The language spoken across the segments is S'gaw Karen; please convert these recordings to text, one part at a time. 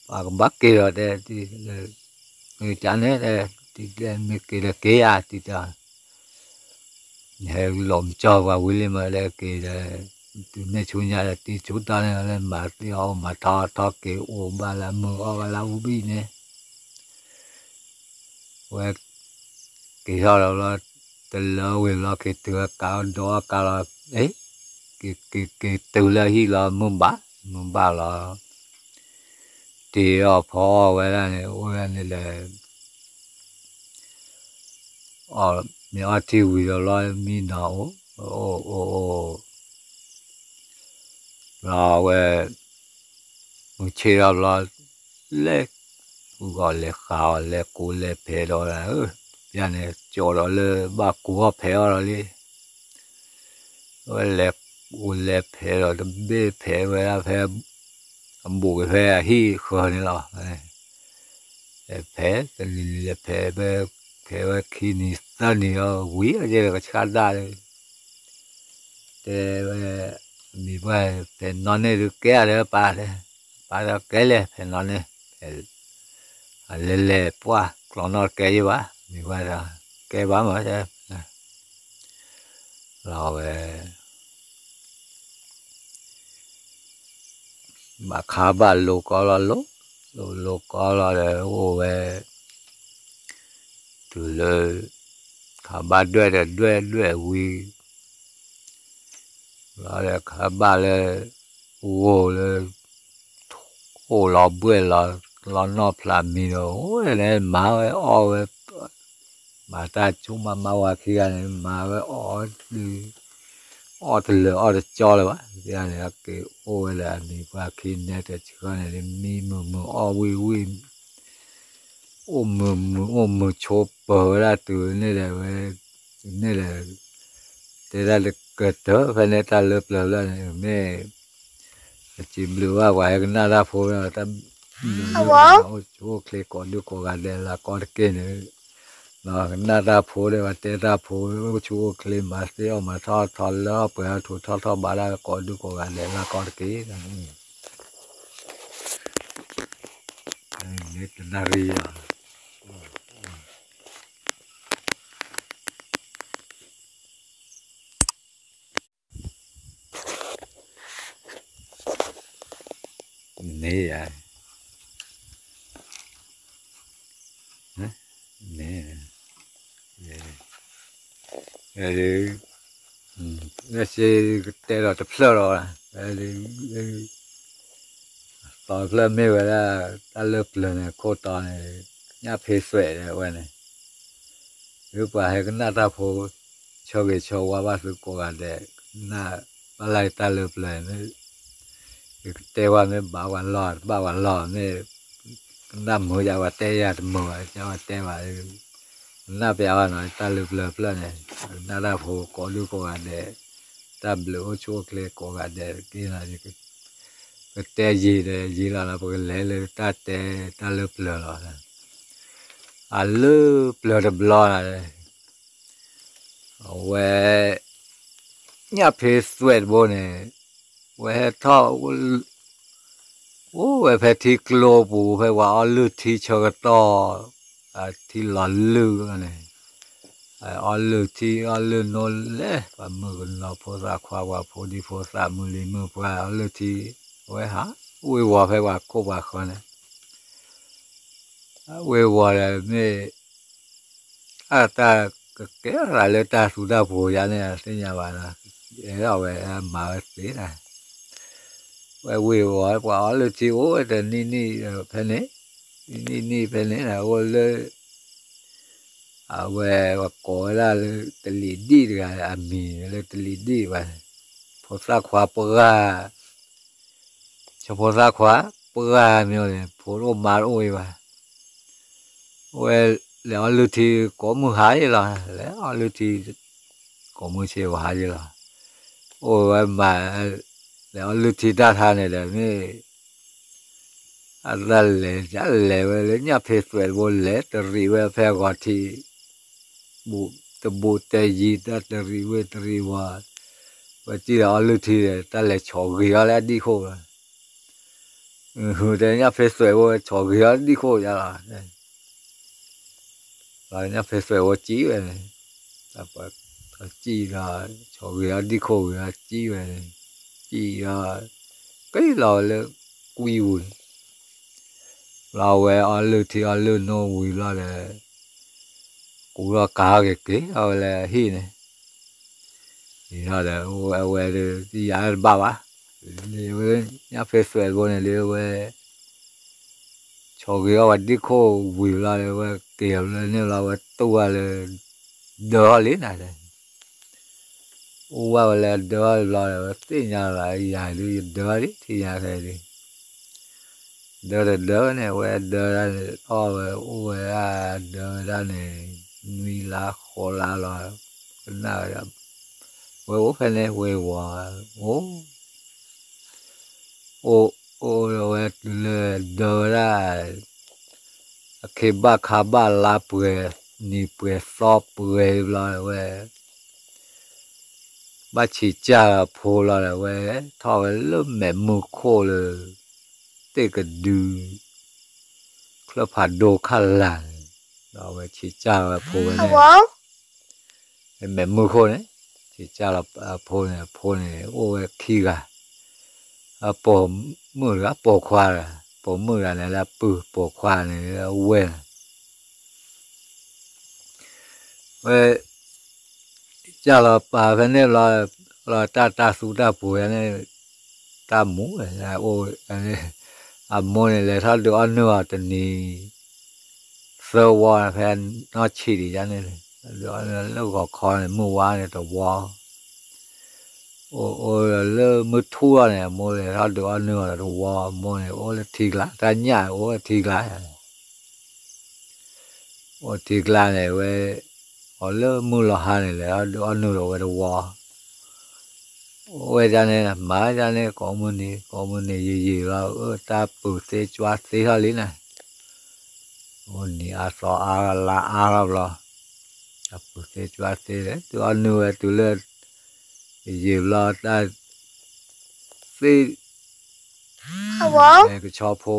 ပှၤကဘၣ်က့ၤဒီးတဲ, ကန့ၣ်, မ့ၢ်က့ၤဒီးက့ၤဧါ တံၤတဲ, ဟဲလီၤမုၢ်ကၠီပှၤဝံၤလံမး လၢက့ၤဒီး, တုၤမ့ၢ်ဆူညါဒီး တံၤဆူတၢ်န့ၣ်လၢမၤသ့အီၣ်မၤထီထီက့ၤအိၣ်ဘၣ်လၢအမုၢ်အီၣ်ဘၣ်လၢအဝံၣ်န့ၣ်, ဝဲ က့ၤထီၣ်ဒီးလီၤ, တလၢဝံၤလီၤ က့ၤတုၤအကးဒီးအကးလီၤ, က့ၤတုၤလၢဟံၣ်လီၤ မုၢ်ဘၣ်, မုၢ်ဘၣ်လီၤ, တ့အီၣ်ဖီအီၣ်ဝဲဒၣ်န့ၣ် အိၣ်ဝဲဒၣ်န့ၣ်ဒီး မ့ၢ်အီထံဝံၤဒီးလီၤ မံနီၤအိၣ်, အိၣ်အိၣ်အိၣ်, လီၤဝဲ, မုၢ်ဆ့ၣ်ထီၣ်ဘျီ, လဲၤ, ဃုဂီၤလဲၤဃးအီၤ လဲၤကူလဲၤဖဲးဒီး, ပျၢ်န့ၣ် ကၠီဒီးလၢဘၣ်ကူအီၣ်ဖဲးအီၣ်ဒီးလံ, ဝဲလဲၤကူလဲၤဖဲးဒီး တဘ့ၣ်ဖဲးဝဲဒၣ်ဖဲ အဘူးက့ၤဖဲအဟံၣ်ဃၢၤန့ၣ်လီၤ, လဲၤဖဲးတနံၤနံၤလဲၤဖဲးဖဲ, ဖဲးဝဲခံနံၤသၢနံၤဒီး ဝံၤအကဲကဆၣ်ဒၣ်လၢ တဲဝဲ, မံၤပှၢ်, ဖဲးနီၣ်န့ၢ်ဒုးကဲဧါ တဲပၢ်တဲ, ပၢ်တဲကဲလဲၣ် ဖဲးနီၣ်န့ၢ်, အလဲၤလဲၤပှၢ်ကျီနီၣ်တကဲယဘၣ် မံၤပှၢ်တဲ, ကဲဘၣ်မးတဲ, လီၤဝဲ ဘၣ်ခါဘၣ်လိာ်ကီလီၤ လိာ်, လိာ်လိာ်ကီလီၤဒီးအိၣ်ဝဲ, တုၤလၢ, ခါဘၣ်ဒွဲၣ်ဒီးဒွဲၣ်ဒွဲၣ်ဝံၤ, လီၤဒီးခါဘၣ်လၢ, ဂိၢ်လၢ, အိၣ်လီၤဘှဲၣ်လီၤ, လီၤနီၢ်ဖျးမံၤဒီး အိၣ်ဝဲလဲၤမၤဝဲအီၣ်ဝဲ မၤတၢ်ဆိကမိၣ်မၤဝဲခံဂၤန့ၣ် မၤဝဲအီၣ်, အီၣ်တလၢာ်အီၣ်တကၠီလၢၤဘၣ်, န့ၣ်က့ၤအိၣ်ဝဲလၢအမံၤပှၢ်ခံနဲတဆှၢန့ၣ် မံမုာ်မုာ်အီၣ်ဝံၣ်ဝံၣ်, အိၣ်မုာ်မုာ်အိၣ်မုာ်ဆိးပၢၤဝဲဒၣ်တုၤန့ၣ်ဒီးဝဲ, န့ၣ်ဒီး, တဲဒၣ်လၢကတၢၢ်ဖဲန့ၣ်တၢ်လၢပျၢၤလၢန့ၣ် မ့ၢ် အစံးဘျုးဘၣ်ပှၤဟဲကနၣ်တၢ်ဖိဒီး တၢ်ဘျုးလၢအိၣ်ဆူၣ်အိၣ်ချ့ကိးဒူၣ်ကိးဂၤဒဲးလၢကိးတက့ၢ်န့ၣ်, ကနၣ်တၢ်ဖိဒီးပှၤတဲတၢ်ဖိ အိၣ်ဆူၣ်အိၣ်ချ့ မၤသ့အီၣ်မၤထီၣ်ထီလၢအီၣ်ပှဲၤအီၣ်ထူးထီၣ်ထီၣ်ဘးဒၣ်ကိးဒူၣ်ကိးဂၤဒဲးလၢကိးတက့ၢ်, မ့ၢ်တနၣ်ရံၣ်ယၤ န့ၣ်ယၤ, န့ၣ်, ဝဲဒၣ်, ကတဲဒီးတဖျၢၣ်ဒီး, သီတဖျၢၣ်မ့ၢ်ဝဲဒၣ် တၢ်လၢပျၢၤန့ၣ် ခိၣ်တီန့ၣ်, ညၣ်ဖ့သွဲးဒီးဝဲန့ၣ် လၢပှၤဟဲကနၣ်တၢ်ဖိ, ဆၢဂ့ၤဆၢဝါဘၣ်သုကိးဂၤဒဲး, ကနၣ်ဘၣ်လၢတၢ်လၢပျၢၤန့ၣ်, ယကတဲဝဲမ့ၢ်ဘၣ်ဝဲလီၢ် တဘၣ်ဝဲလီၢ် မ့ၢ်ကနၣ်မုာ်ယၤ ပှၤတဲယၤတမုာ်ဘၣ် ကဝဲတဲဘၣ်, ကနၣ်ပျးဝဲနီၤ တၢ်လၢပျၢၤဖျၢၣ်န့ၣ်, ကနၣ်တၢ်ဖိကိးဒူၣ်ကိးဂၤဒဲး, တၢ်ဘျုးအိၣ်ဆူၣ်အိၣ်ချ့ကိးဂၤဒဲးတက့ၢ်နီၤ, ပတဲယံာ်ဒီးယံာ်လီၤနီၤ ပကလဲၤလၢတၢ်တဲတၢ်လၢပျၢၤလီၤ, အလၢပျၢၤတဘျီန့ၣ် အဝဲ, ညၣ်ဖ့သွဲးတဘိန့ၣ်, ဝဲဟဲထီၣ်, အိၣ်ဝဲဖဲထံကျိပူၤ ဖဲပှၤအီလုၢ်ထံဆၢကတီၢ်, ထံလီၤလုၢ်န့ၣ်, အီလုၢ်ထံအီလုၢ်နိလဲၣ် ပှၤမုၣ်ကနီၤဖိသၣ်ခွါ ပှၤဖိဒံဖိသၣ်မုၢ်လံၤမုၢ်ပှၢ် အီလုၢ်ထံ, အဝဲဟး, ဝ့ၤဝီၤဖဲပှၤခိၣ်ပှၤဃၢၤန့ၣ် ဝ့ၤဝီၤဒီးမ့ၢ်, အတၢ်ကကဲထီၣ်သးလၢတၢ်သူတၢ်ပှိၤယါန့ၣ် သ့ၣ်ညါဘၣ်ဒီး, အဲၣ်ဒိးဝဲမၤဝဲသ့ဒၣ်, ဝဲဝ့ၤဝီၤ ပှၤအီလုၢ်ထံအိၣ်ဝဲတနံၣ်နံၣ်ဖဲန့ၣ်, နံၣ်နံၣ်ဖဲန့ၣ် အိၣ်လၢ အဝဲပကိးဝဲဒၣ်လၢတလံၤဒံၣ်တဂၤ အမံၤလၢတလံၤဒံၣ်ဘၣ်, ဖိသၣ်ခွါပှၢ်, ဆၢဖိသၣ်ခွါပှၢ်မ့ၢ်န့ၣ် ဖိတအိၣ်မါတအိၣ်အံၤဘၣ်, ဝဲလဲၤအီလုၢ်ထံကိးမုၢ်ဟါယံၤလီၤ, လဲၤအီလုၢ်ထံ ကိးမုၢ်ဆ့ၣ်ဝဲဟါယံၤလီၤ, အိၣ်ဝဲမး, လဲၤအီလုၢ်ထံတၢ်ထါန့ၣ်ဒီးမ့ၢ် အတၢ်လဲၤ လဲၤဝဲလၢညၣ်ဖ့သွဲးတဘိ လဲၤတရံးဝဲဖဲအဂီၤထံး, တဘူးတဲယံၤ တၢ်တရံးဝ့ၢ်တရံးဝီၤ, ဝဲစံၣ်လီၤအီလုၢ်ထံဒီး တၢ်လဲၤဆီၣ်ဂ့ၤအီၤလၢအဒံၣ်ခိၣ်လီၤ, တဲညၣ်ဖဲသွဲးဖိဆီၣ်ဂ့ၤအီၤဒံခိၣ်ယါလီၤ, ညၣ်ဖဲသွဲးဖိစံးဝဲန့ၣ်, စံးဒီး ဆီၣ်ဂ့ၤအီၤဒံခိၣ်ဂ့ၤအီၤစံးဝဲန့ၣ်, စံးဒီး က့ၤလီၤဝဲလၢကွံပူၤန့ၣ်, လီၤဝဲအီၤလုၢ်ထံအီၤလုၢ်နိဝံၤဘျီဒီး ကူထီၣ်ကၤထီၣ်က့ၤက့ၤအီၤဝဲလၢဟံၣ်န့ၣ်, ဒီး အဝဲဒီး ယၤတဘၣ်ဘၣ်, ညၣ်ဖဲသွဲးဖိန့ၣ်လၢဝဲ ဆီၣ်ဂ့ၤအီၤဝဲဒံခိၣ်ဝံၤလီၤဒီး ဝဲက့ၤလၢန့ၣ်လီၤ ဝဲတူၢ်ဝဲလၢ ဒၢထီၣ်လံနၤ, အိၣ်ဝဲဝဲလၢဒၢထီၣ်လီၤဒီး ဝဲသ့ၣ်ညါလီၤ ယၤဒုးယဒၢထီၣ်လံ ထံၣ်ညါခဲဒုး ဒၢတဒၢန့ၣ် ဝဲဒၢဒၣ်န့ၣ် အီၣ်ဝဲအိၣ်ဝဲဒၣ်ဒၢဝဲဒၣ်န့ၣ် နွံလါဃိးလါလီၤ, ကနၣ်ဝဲဒၣ်, ဝဲအိၣ်ဖဲန့ၣ်ဝ့ၤဝီၤ, အိၣ်, အိၣ်ဝဲတုၤလၢဒၢဝဲဒၣ်, အခ့ဘၣ်ခါဘၣ်လါပှဲၤ, နံၤပှဲၤသီပှဲၤဘျီဝဲ ဘၣ်ဆံးစၢ်အဖိလီၤဒီး ဝဲထီၣ်ဝဲလၢမဲာ်မုၢ်ခိၣ်လၢ သ့ၣ်ကဒု ချၢၣ်ဖးဒိၣ်ခၣ်လၤန့ၣ်, ဒီးဝဲဆံးစၢ်ဝဲအဖိဝဲန့ၣ်, မဲာ်မုၢ်ခိၣ်န့ၣ်, ဆံးစၢ်လီၤအဖိန့ၣ် အဖိန့ၣ် အိၣ်ဝဲခံဂၤ, အပိာ်မုၣ်တဂၤ ပိာ်ခွါတဂၤ, ပိာ်မုၣ်တဂၤန့ၣ်လၢအပုၢ် ပိာ်ခွါန့ၣ်လၢအဝဲၢ်န့ၣ် ဝဲ ကၢ်လီၤပာ်ဖဲန့ၣ်ဘျီ, လီၤတၢ်တၢ်သူတၢ်ပှဲၤန့ၣ်, တၢ်မူ, အိၣ်, အမိၢ်န့ၣ် လဲၤထီၣ်ဒုးအီၣ်နုၢ်အီၤတနံၤ, သၢဝီ ဖဲနီၢ်ဆံးဒံးယါန့ၣ်, ဒုးအီၣ်နုၢ်လၢဂီၤခီန့ၣ် မုၢ်ဝါန့ၣ်တဝီ အိၣ်အိၣ်လၢမုၢ်ထူၣ်လီၤန့ၣ် အမိၢ်လဲၤထီၣ်ဒုးအီၣ်နုၢ်အီၤတဝီ, အမိၢ်န့ၣ် အိၣ်လၢထံကျါ, တၢ်ညၣ်အိၣ်လၢထံကျါ, အိၣ်ထံကျါန့ၣ်ဝဲ, အီၤလၢမုၢ်လီၤဟါန့ၣ် လဲၤထီၣ်ဒုးအီၣ်နုၢ်ဒီးဝဲတဝီ, အိၣ်ဝဲဒၣ်န့ၣ် မၤဒၣ်န့ၣ် ကိးမုၢ်နံၤ ကိးမုၢ်နံၤ ယံာ်ယံာ်လီၤ အၢ တၢ်ပုၢ်သ့ကွၢ်သ့ထီၣ်လံန့ၣ်, အိၣ်နံၤအါသီအါ လါအါထီၣ်ဘျီ, တၢ်ပုၢ်သ့ကွၢ်သ့ဒီး ဒုးအီၣ်နုၢ်ဝဲတုၤလၢ ယံာ်ယံာ်ဘျီ တၢ်သ့ လဲၤကဆီဖိ,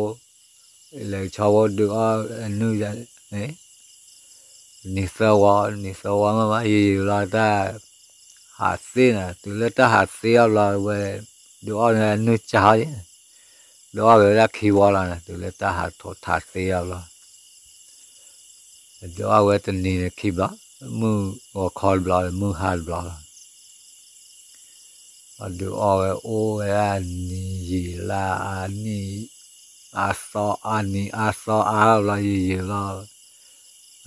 လဲၤကဆီဖိဒုးအီၣ်နုၢ်ယါန့ၣ်, နံၤသၢဝီ နံၤသၢဝီမးမး ယံာ်ယံာ်ဘျီ တၢ် ဟးသ့န့ၣ် တုၤလၢတၢ်ဟးသ့အီၤဘျီဝဲ, ဒုးအီၣ်န့ၢ်နုၢ်ကၢ်အီၤန့ၣ်, ဒုးအီၣ်က့ၤဝဲဒၣ်ခံဝီလီၤန့ၣ် တုၤလၢတၢ်ဟးထီၣ်ထးသ့အီၤဘျီ ဒုးအီၣ်ဝဲတနံၤန့ၣ်ခံဘျီ, မုၢ်ဂီၤခီတဘျီ မုၢ်ဟါတဘျီလီၤ. အဒုးအီၣ်ဝဲအိၣ်ဝဲဒၣ်နံၤယံာ်လါအါနံၤ, အါသီအါနံၤ အါသီအါဘျီ ယံာ်ယံာ်လီၤ.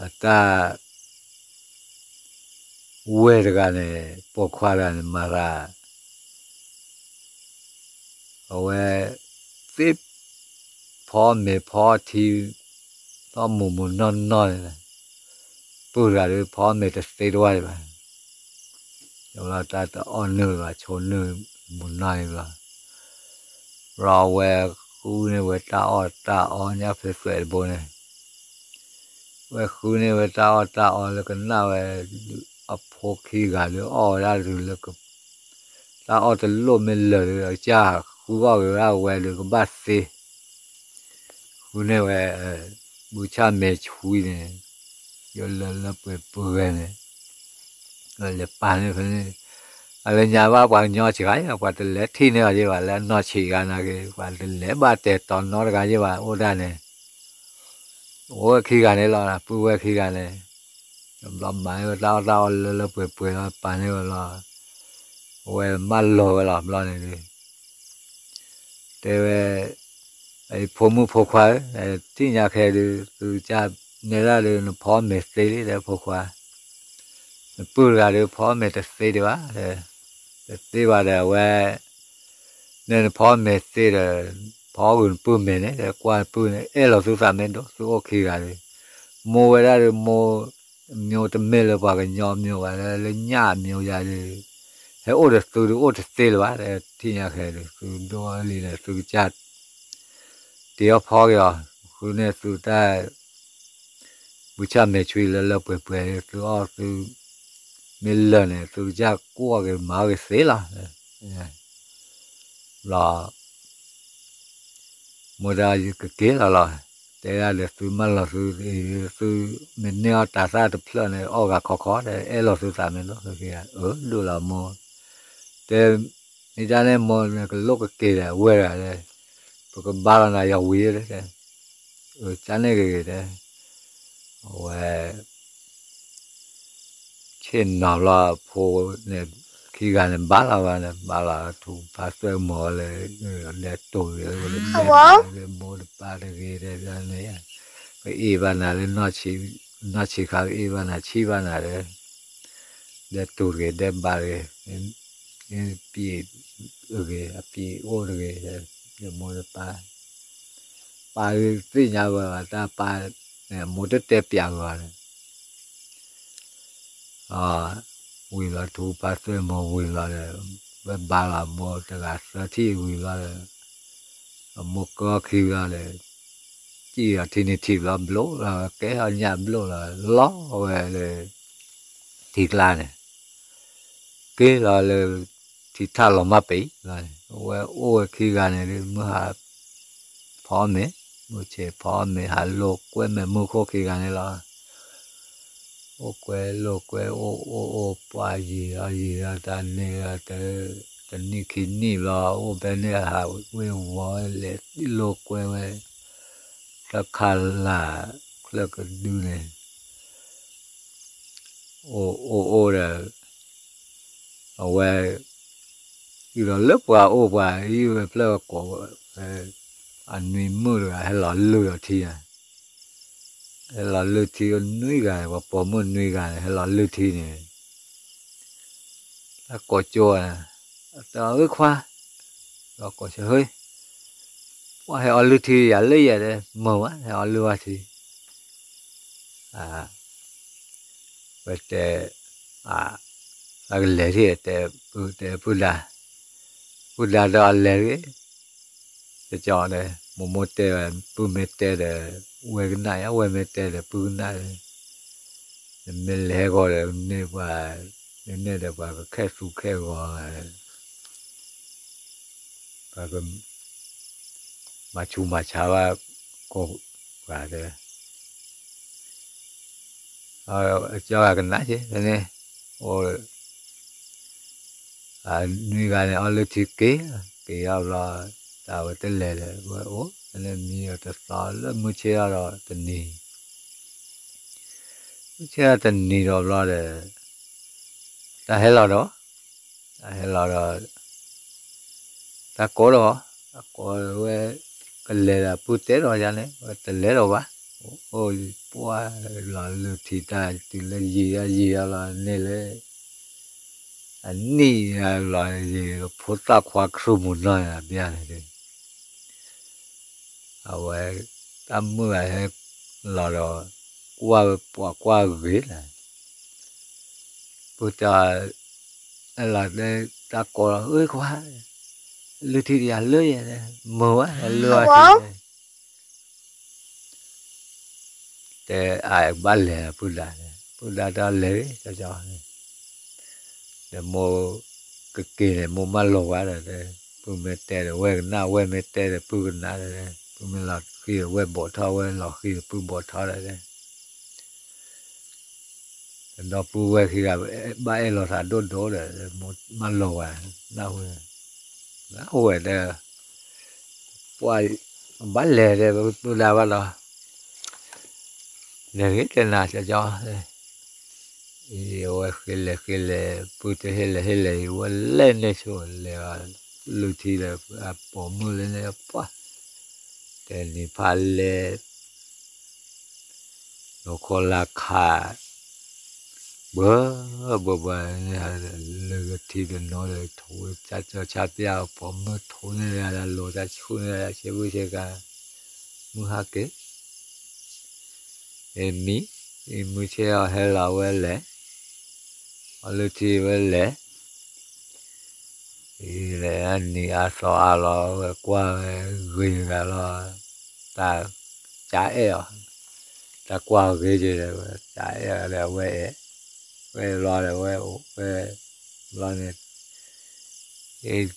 အတၢ် ဝဲၢ်တဂၤန့ၣ် ပိာ်ခွါတဂၤန့ၣ် မၤသး အဝဲ သ့ ဖီမ့ၤဖီထံ သီၣ်မုာ်မုာ်နီၢ်နီၢ်န့ၣ်, ပုၢ်တဂၤဒီး ဖီမ့ၤတသ့တဝၢ်ဒံးဘၣ်, တဘျီတၢ်တအီၣ်နုၢ်ဘၣ် ဆိနုၢ်မုာ်နီၢ်န့ၣ်ဘျီ, ဘျီဝဲဃုန့ၢ်ဝဲတၢ်အီၣ်တၢ်အီ ညၣ်ဖဲသွဲးတဘိန့ၣ် ဝဲဃုန့ၢ်ဝဲတၢ်အီၣ်တၢ်အီလၢကနၣ်ဝဲ, အဖိခံဂၤလၢအီၣ်ဝဲဒၣ်ဒုးလၢ တၢ်အီၣ်တလိၣ်မ့ၢ်လၢာ်ဒီး အကစၢ်ဃုအီၣ်က့ၤဝဲဒၣ်ဝဲဒီးကဘၣ်သ့, ဃုန့ၢ်ဝဲ ဘုဆၣ်မဲာ်ဆွံန့ၣ်, ယိလၢလၢပှဲၤပှဲၤန့ၣ် လဲၤပာ်န့ၢ်ဖဲန့ၣ်, အလၢညါဘၣ်ပှၤကညီစှၤဂၤ ပှၤတလဲၤထံၣ်န့ၢ်အီၤယဲဘၣ် လၢအနီၢ်ဆံးဂၤနာ်က့ ပှၤတလဲၤဘၣ်တဲာ်တီၤနီတဂၤယဲဘၣ် အိၣ်ဒၣ်န့ၣ်, အိၣ်ဝဲခံဂၤန့ၣ်လီၤ ပုၢ်ဝဲၢ်ခံဂၤန့ၣ်, ဘျီမၤန့ၢ်ဝဲတၢ်အီၣ်တၢ်အီလၢလၢပှဲၤပှဲၤလီၤ ပာ်န့ၢ်ဝဲလီၤ, အဝဲမၢလီၤဝဲလီၤ ဘျီန့ၣ်ဒုး တဲဝဲ, ဖိမုၣ်ဖိခွါဧၢ, ထံၣ်ညါခဲဒုး သုကစၢ်နဲဒၣ်ဒီး နဖီမ့ၤသ့လံ တဲဖိခွါ, နပုၢ်တဂၤဒီး ဖီမ့ၤတသ့ဒံးဘၣ်, တသ့ဘၣ်ဒီး အဝဲ နဲနဖီမ့ၤသ့ဒီး ဖီဂုာ်နပုၢ်မ့ၤန့ၣ် တဲကွၢ်နပုၢ်န့ၣ် အဲၣ်လီၤသုသးမ့ၢ်ဒိၣ် သုအိၣ်ခံဂၤဒီး, မိၢ်ဝဲဒၣ်ဒီးမိၢ် မျိုးတမ့ၢ်လၢပှၤကညီမျိုးဘၣ် လၢညၣ်မျိုးယၤဒီး, ဟဲအိၣ်ဒီးသုဒီးအိၣ်တသ့လၢၤဘၣ်, ထံၣ်ညါခဲဒီး သုဒိၣ်လံန့ၣ် သုကစၢ် တ့အီၣ်ဖီက့ၤအီၤ, ဃုန့ၢ်သုတၢ် ဘုဆၣ်မဲာ်ဆွံလၢလၢပှဲၤပှဲၤ သုအီၣ်သု မ့ၢ်လၢာ်န့ၣ် သုကစၢ်ကွၢ်က့ၤမၤအီၣ်က့ၤသ့လီၤ, ဘျီ တ မိၢ်တဲ ကက့ၤလီၤလီၤ, တဲဒၣ်ဒီးသုမၤလီၤသု, သုမ့ၢ်န့ၢ်အီၣ်တၤသၣ်တဖျၢၣ်န့ၣ် အီၣ်ဂၤခီခီဒီး အဲၣ်လီၤသုသးမ့ၢ်လီၤ, အၢ ဒိၣ်လီၤမိၢ်, တဲ မ့ၢ်တၢ်န့ၣ်မိၢ် နကလိၣ်ကက့ၤဒီး အဝဲဒၣ်ဒီး ပကဘါလီၤနၤယဝံၤဒီး အၢ ကန့ၣ်ဂ့ၤဂ့ၤတဲ အဝဲ ဆ့ၣ်နီၤဘျီဖိန့ၣ် ခံဂၤန့ၣ် ဘါလီၤဘၣ်န့ၣ် ဘါလီၤထူဖးသွဲၣ်မီၤလၢ ဒဲတိၢ်ဂ့ၤ မိၢ်တပၢ်တဂ့ၤတဲန့ၣ် ကအ့ၣ်ဘၣ်နၤလၢ နီၢ်ဆံးခါ ကအ့ၣ်ဘၣ်နၤဆံးဘၣ်နၤဒီး ဒဲတိၢ်တဂ့ၤ ဒဲဘါတဂ့ၤ ပံာ်ဂ့ၤ အပံာ်အိၣ်တဂ့ၤ မိၢ်တပၢ် ပၢ်သ့ၣ်ညါဝဲဘၣ် တၢ်ပၢ်န့ၣ် မိၢ်တတဲပျးဂီၤန့ၣ် ဝံၤလီၤထူဖးသွဲၣ်မီၤဝံၤလီၤဒီး ဝဲဘါလီၤမိၢ်တဂၤသၢထံၣ်ဝံၤလီၤဒီး အမိၢ်ကၢခံလီၤဒီး စံၣ်လီၤထံန့ၣ်ထံၣ်ဘျီဘျိလီၤ ကဲထီၣ်ညၣ်ဘျိလီၤ လီၤဝဲလၢ ထံကျါန့ၣ် က့ၤလီၤလၢ ထံထၣ်လီၤမၢ်ပံၤလီၤန့ၣ် အဝဲအိၣ်ဝဲခံဂၤန့ၣ်ဒီး မုၢ်ဟး ဖီမ့ၤ မုၢ်ဆ့ၣ်ဖီမ့ၤ ဟးလိာ်ကွဲမဲာ်မုၢ်ခိၣ်ခံဂၤန့ၣ်လီၤ အိၣ်ကွဲလိာ်ကွဲ အိၣ်အိၣ်အိၣ်ပှၢ်ယံာ်လီၤယံာ်လီၤ တၢ်န့ၣ် တနံၣ်ခံနံၣ်ဘျီ အိၣ်ဖဲန့ၣ် ဟးဝ့ၤဝီၤလဲၤလိာ်ကွဲဝဲ တၢ်ခးလၢ် ချၢၣ်ကဒုန့ၣ် အိၣ်အိၣ်အိၣ်ဒီး အဝဲ အံၤဒီးလၢပှၤအိၣ်ပှၤအံၤဝဲဖျၢၣ်ကိးဝဲ အနွံမုၣ်တဂၤ ဟဲလီၤလုၢ်အီၤထံဧါ ဟဲလီၤလုၢ်ထံအနွံဂၤန့ၣ် ပှၤပိာ်မုၣ်နွံဂၤန့ၣ် ဟဲလီၤလုၢ်ထံန့ၣ် တၢ်ကိးကၠိဧါ တၢ်အုၣ်ခွါ ဒီးကိးဆၢဟ့ ပှၤဟဲအီလုၢ်ထံယၤလၢယဲၢ်တဲ မုာ်ဝဲ ဟဲအီလုၢ်ဝဲထံ ဝဲတဲ အကလဲၤထံၣ် တဲပုၢ်ဒါ ပုၢ်ဒါဒီးအလဲၤတဂ့ၤ ကၠီတဲ မိၢ်မိၢ်တဲဝဲ ပုၢ်မ့ၢ်တဲဒီး ဝဲကနၣ်ယါ ဝဲမ့ၢ်တဲဒီး ပုၢ်ကနၣ် နမ့ၢ်လဲၤဟဲဂီၤဒီး န့ၢ်ပှၤ နန့ၣ်ဒီးပှၤကခဲသူခဲဂီၤ ပှၤက မၤဆူးမၤဆါဘၣ် ကိးပှၤတဲ ကၠီဂၤကနၣ်က့ၤ ဖဲန့ၣ် အိၣ် နွံဂၤန့ၣ် အီလုၢ်ထံက့ၤ က့ၤအီၤဘျီ တၢ်ဝဲတလဲၤဒီး ဝဲအိၣ် ဖဲန့ၣ်မံဒီးတသီလၢမုၢ်ဆ့ၣ်ထီၣ်ဒီးတနံၤ မုၢ်ဆ့ၣ်ထီၣ်တနံၤဒီးဘျီဒီး တၢ်ဟဲလီၤဒီး တၢ်ဟဲလီၤဒီး တၢ်ကိးဒီး တၢ်ကိးဝဲ ကလဲၤဒီးပုၢ်တဲဒီးယၤန့ၣ် ဝဲတလဲၤဒီးဘၣ် အိၣ်ပှၢ်လီၤလုၢ်ထံတၢ်တုၤလၢယံာ်ယံာ်လီၤန့ၣ်လၢ အနံၣ်လီၤယံာ် ဖိသၣ်ခွါခရူၣ်မုၢ်နီၢ်ယၤဘၣ်န့ၣ် အဝဲ တၢ်မုၣ်ဂၤဟဲလီၤဒီး ကွၢ်ဝဲပှၤကွၢ်ဂ့ၤလီၤ ပုၢ်တဲ အဲၣ်လီၤတဲ တၢ်ကိးလီၤ အုၣ်ခွါ လုၢ်ထံတယၤလၢယဲၢ် မုာ်ဝဲ ဟဲလုၢ်အီၤထံန့ၣ် တဲအဘၣ်လဲၤ ပုၢ်ဒါန့ၣ် ပုၢ်ဒါတၢ်လဲၤ ကၠီ ဒီးမိၢ် ကက့ၤန့ၣ် မိၢ်မၢလီၤဝဲဒီး ပုၢ်မ့ၢ်တဲဒီး ဝဲကနၣ် ဝဲမ့ၢ်တဲဒီး ပုၢ်ကနၣ်ဒီး ပုၢ်မ့ၢ်လီၤဃံၤဒီး ဝဲဘိးထီၣ် ဝဲလီၤဃံၤဒီး ပုၢ်ဘိးထီၣ်ဒီး ဒီပုၢ်ဝဲၢ်ခံဂၤ ဘၣ်အဲၣ်လီၤသးဒိၣ်ဒိၣ်ဒီး မိၢ်မၢလီၤဝဲ နၢ်ဟူ နၢ်ဟူဝဲဒီး ပှၢ် ဘၣ်လဲၤဒီး ပုၢ်ဒါဘၣ်ဒီး လဲၤဂ့ၤတဲနၤ ကၠီ အဝဲဃ့လဲၤဃ့လဲၤ ပုၢ်တဟ့ၣ်လဲၤဟ့ၣ်လဲၤအံၤ ဝဲလဲၤန့ၢ်ဆိလဲၤအီၤ လုၢ်ထံဒီး အပိာ်မုၣ်လၢန့ၣ်ပှၢ် တဲနံၤဖးလဲၤ လီၤခီလၢခး ဘှီဘှီဘှီ လၢကထံတနီၤဒီး ထိၣ်ဝဲကၢ်ကၠီဆါပျၢ် ပိာ်မုၣ်ထိၣ်န့ၢ်ဒၣ်လိာ်တၢ်ဆူၣ်န့ၢ်ဒၣ် ဆ့ဘုၣ်ဆ့ကၤ မုၢ်ဟါက့ၤ အမံၤ အမုၢ်ဆ့ၣ်အီၤဟဲလီၤဝဲလဲၤ အီလုၢ်ထံဝဲလဲၤ လဲၤအနံၤအါသီအါလီၤ ဝဲကွၢ်ဝဲဂ့ၤဂၤလီၤ တၢ်ကအဲၣ်အီၤ တၢ်ကွၢ်ဂ့ၤက့ၤဒီး ဝဲကအဲၣ်ဒီး အဝဲအဲၣ် ဝဲအဲၣ်ဘျီဒီး ဝဲအိၣ်ဝဲဘျီန့ၣ် အိၣ်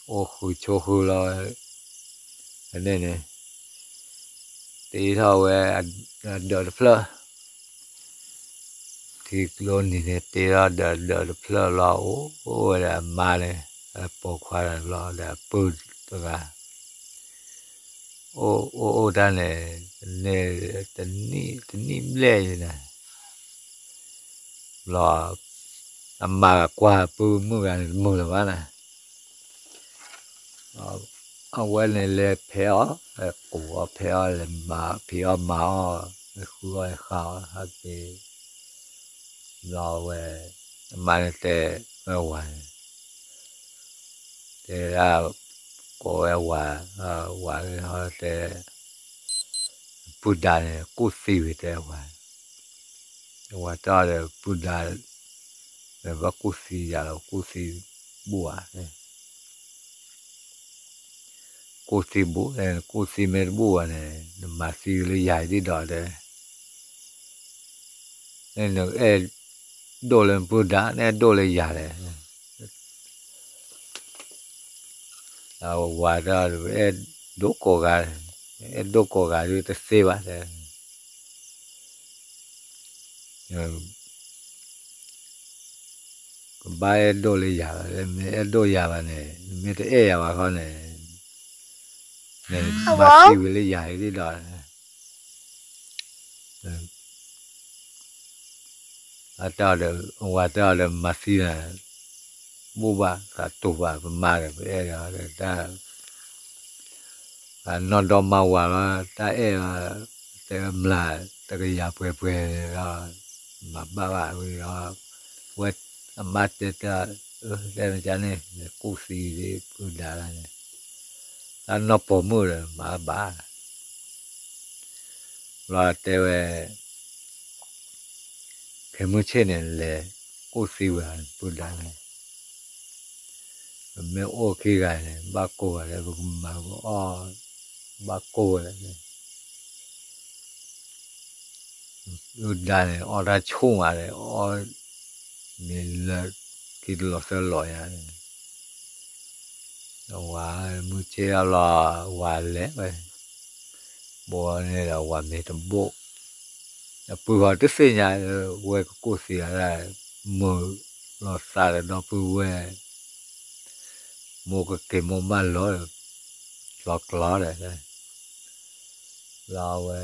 ဃုာ်ဆိးဃုာ်လီၤ ဖဲန့ၣ်န့ၣ် တ့ထီၣ်ဝဲအဒၢးတဖျၢၣ်, ထံကျိနံၤန့ၣ် တ့ထီၣ်ဒီးဒၢးတဖျၢၣ်လီၤ အိၣ်ဝဲဒၣ်အမါန့ၣ်, အပိာ်ခွါတဘျီဒီးအပုၢ်တဂၤ, အိၣ်အိၣ်တၢ်န့ၣ် တနံၣ်ဘျဲၣ်န့ၣ် ဘျီ အမါကကွၢ်အပုၢ်မုၣ်ဂၤန့ၣ် တမုာ်လၢၤဘၣ်န့ၣ်, အဝဲန့ၣ်လဲၤဖဲးအီၤ, ကိးအီၤဖဲးအီၤ လဲၤမၤဖံးအီၣ်မၤအီၣ်, လဲၤဃုအီၣ်လဲၤဃုအီၣ်ဟဲက့ၤ, ဘျီဝဲ အမါန့ၣ်တဲဝဲဝၤန့ၣ်, တဲဒၣ်, ကိးဝဲဝၤ, ဝၤတဲ, ပုၢ်ဒါန့ၣ် ကူၣ်သံဝံၤတဲဝဲ, ဝၤတဲအီၤဒီးပုၢ်ဒါ, ဘၣ်ကူၣ်သံယၤလီၤ ကူၣ်သံဘူၣ်ဧါ, ကူၣ်သံဘူၣ်, ကူၣ်သံမ့ၢ်တဘူၣ်ဘၣ်န့ၣ် နမၤသံဝံၤလၢယၤဒ်ဒီးတဲ, နအဲၣ်ဒိၣ်လၢပုၢ်ဒါ နအဲၣ်ဒိၣ်လၢယၤလဲၣ်. ဝၤတဲအီၤ အဲၣ်ဒိၣ်ကိးဂၤ, အဲၣ်ဒိၣ်ကိးဂၤဒုးတသ့ဘၣ်တဲ, ကဘၣ်အဲၣ်ဒိၣ်လၢယၤလီၤ, မ့ၢ်အဲၣ်ဒိၣ်ယၤဘၣ်န့ၣ် နမ့ၢ်တအဲၣ်ယၤဘၣ်ခီန့ၣ်, နမၤသံဝံၤလၢယၤဒ်ဒီး အတဲအီၤဒီး ဝၤတဲအီၤဒီး မၤသံနၤ, ဘူၣ်ဘၣ်သးတူာ်ဘၣ် ပမၤဒီး ပအဲၣ်ဒီးတၢ်, နီၢ်ဒီမါဝၤလီၤ တၢ်အဲၣ်လီၤ, တဲမျး တကယၤပှဲၤပှဲၤဒီး မၤဘၣ်ဘၣ်ဝံၤဒီး ဝဲအမါတဲတၢ်, တဲမ့ၢ်ကန့ၣ် ကူၣ်သံဒ်ပုၢ်ဒါလၢန့ၣ်, တၢ်နီၢ်ပိာ်မုၣ်ဒီးမၤဘၣ် ဘျီတဲဝဲ, ခဲမုၢ်ဆ့ၣ်န့ၣ် လဲၤကူၣ်သံဝဲပုၢ်ဒါန့ၣ်, ပမ့ၢ်အိၣ်ခံဂၤန့ၣ် ဘၣ်ကိၢ်ဂၤလၢပကမၤပအီၣ်, ဘၣ်ကိၢ်ဝဲဒၣ်န့ၣ် ပုၢ်ဒါန့ၣ် အီၣ်တၢ်ဆူၣ်မးဒီး အီၣ်မ့ၢ်လၢခံတလီၤသၢလီၤညါန့ၣ်, ဝၤမုၢ်ဆ့ၣ်အလီၤ ဝၤလဲၤဝဲ, ဘီန့ၣ်ဒီးဝၤမ့ၤတဘိၣ်, အပုၢ်ဃီတသ့ၣ်ညါလၢဝဲကကူၣ်သံအီၤဒၣ်, မုာ်လီၤသးဒီးဒီပုၢ်ဝဲၢ်, မိၢ်ကက့ၤမိၢ်ဘၣ်လီၤ, လီၤကျီဒီး လီၤဝဲ,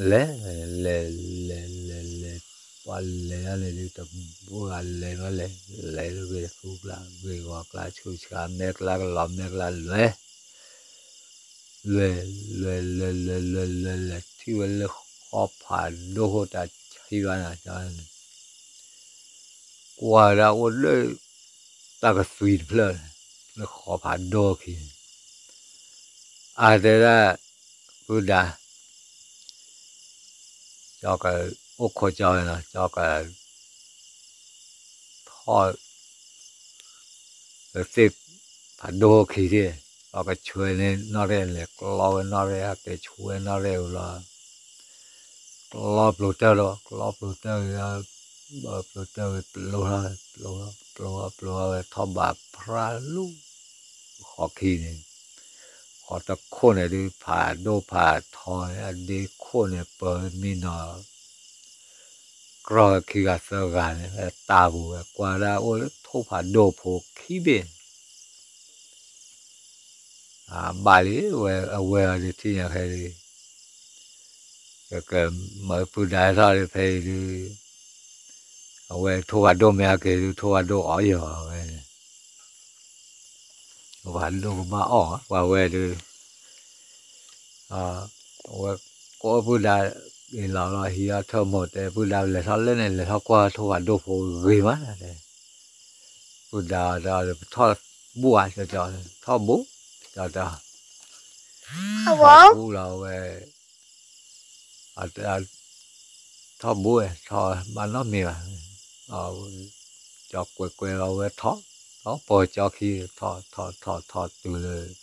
လဲၤ, လဲၤလဲၤလဲၤလဲၤ, ပှၤလဲၤဒၣ်န့ၣ်ဒုး တဘိၣ်ဂၤလဲၤဘၣ်လဲၤ, လဲၤလၢဂ့ၤဃူကျါ ဂ့ၤဂီၤကျါ ဆူၣ်ဆါ မဲာ်ကျါကလီၤ မဲာ်ကျါလဲၤ, လဲၤ, လဲၤလဲၤလဲၤလဲၤ လဲၤလဲၤလဲၤ ထံၣ်ဝဲလၢဃီဖးဒိၣ်ဃိတၢ်ဆံဘၣ်နၤ, ကွၢ်ဝဲဒၣ်အိၣ်လၢ တၢ်ကသွံတဖျၢၣ်, လၢဃီဖးဒိၣ်ခံန့ၣ်, အတဲဒၣ်, ပုၢ်ဒါ, ကၠီကအိၣ်ခိးကၠီဝဲနီၤ, ကၠီက ထီၣ် လၢသ့ၣ်ဖးဒိၣ်ခံထံၣ်, ဒီးကဆွဲန့ၢ်နီၣ်ရဲၣ် လဲၤကျီဝဲနီၣ်ရဲၣ် ဟဲက့ၤဆွဲနီၣ်ရဲၣ်ဝံၤလီၤ, ကျီပျိၤတၢၢ်ဒီး ကျီပျိၤတၢၢ်ဝံၤဒီး ပျိၤတၢၢ်ဝံၤ ပျိၤထီၣ် ပျိၤထီၣ် ပျိၤထီၣ် ပျိၤထီၣ်ဝဲ ထီၣ်ဘးဖရၣ်လူၤ ဃီခံန့ၣ်, ဃီတခိၣ်န့ၣ်ဒုး ဖးဒိၣ်ဖးထီန့ၣ် အဒ့ခိၣ်န့ၣ် ပၢၤမံနီၤ ကြီခံဂၤသၢဂၤန့ၣ် တၢ်ပူၤဝဲ ကွၢ်ဒၣ်အိၣ်လၢထိၣ်ဖးဒိၣ်ဖိခံဘ့ၣ်, ဘၣ်လံဝဲ အဝဲအီၤဒုးထံၣ်ညါခဲလံ, ကကမၤပုၢ်ဒါထီၣ်ဒုးဖဲအံၤဒုး, အဝဲထိၣ်ဖးဒိၣ်မ့ၢ်အက့ၤဒုး ထိၣ်ဖးဒိၣ်အီၣ်ယီၤဝဲန့ၣ် ပှၤဒိၣ်ကဘၣ်အီၣ် ပှၤဝဲဒုး, အဝဲကိးပုၢ်ဒါအံၤလီၤလီၤ ဟံးအီၣ်ထၢၣ်မိၢ်တဲ ပုၢ်ဒါလဲၤထီၣ်လၢန့ၣ် လဲၤထီၣ်ကွၢ်ထိၣ်ဖးဒိၣ်ဖိဂ့ၤမးတဲ, ပုၢ်ဒါတဲ ပထီၣ်ဘူၣ်ဧါ ကၠီကၠီ, ထီၣ်ဘူၣ်, ကၠီတဲ, ထီၣ်ဘူၣ်လီၤဝဲ ထီၣ်ဘူၣ်ဝဲ ထီၣ်ဘၣ်နီတမံၤဘၣ်, ကၠီကွဲးကွဲးလီၤဝဲထီၣ်, ထီၣ်ပိာ်ကၠီခံ ထီၣ် ထီၣ် ထီၣ် ထီၣ်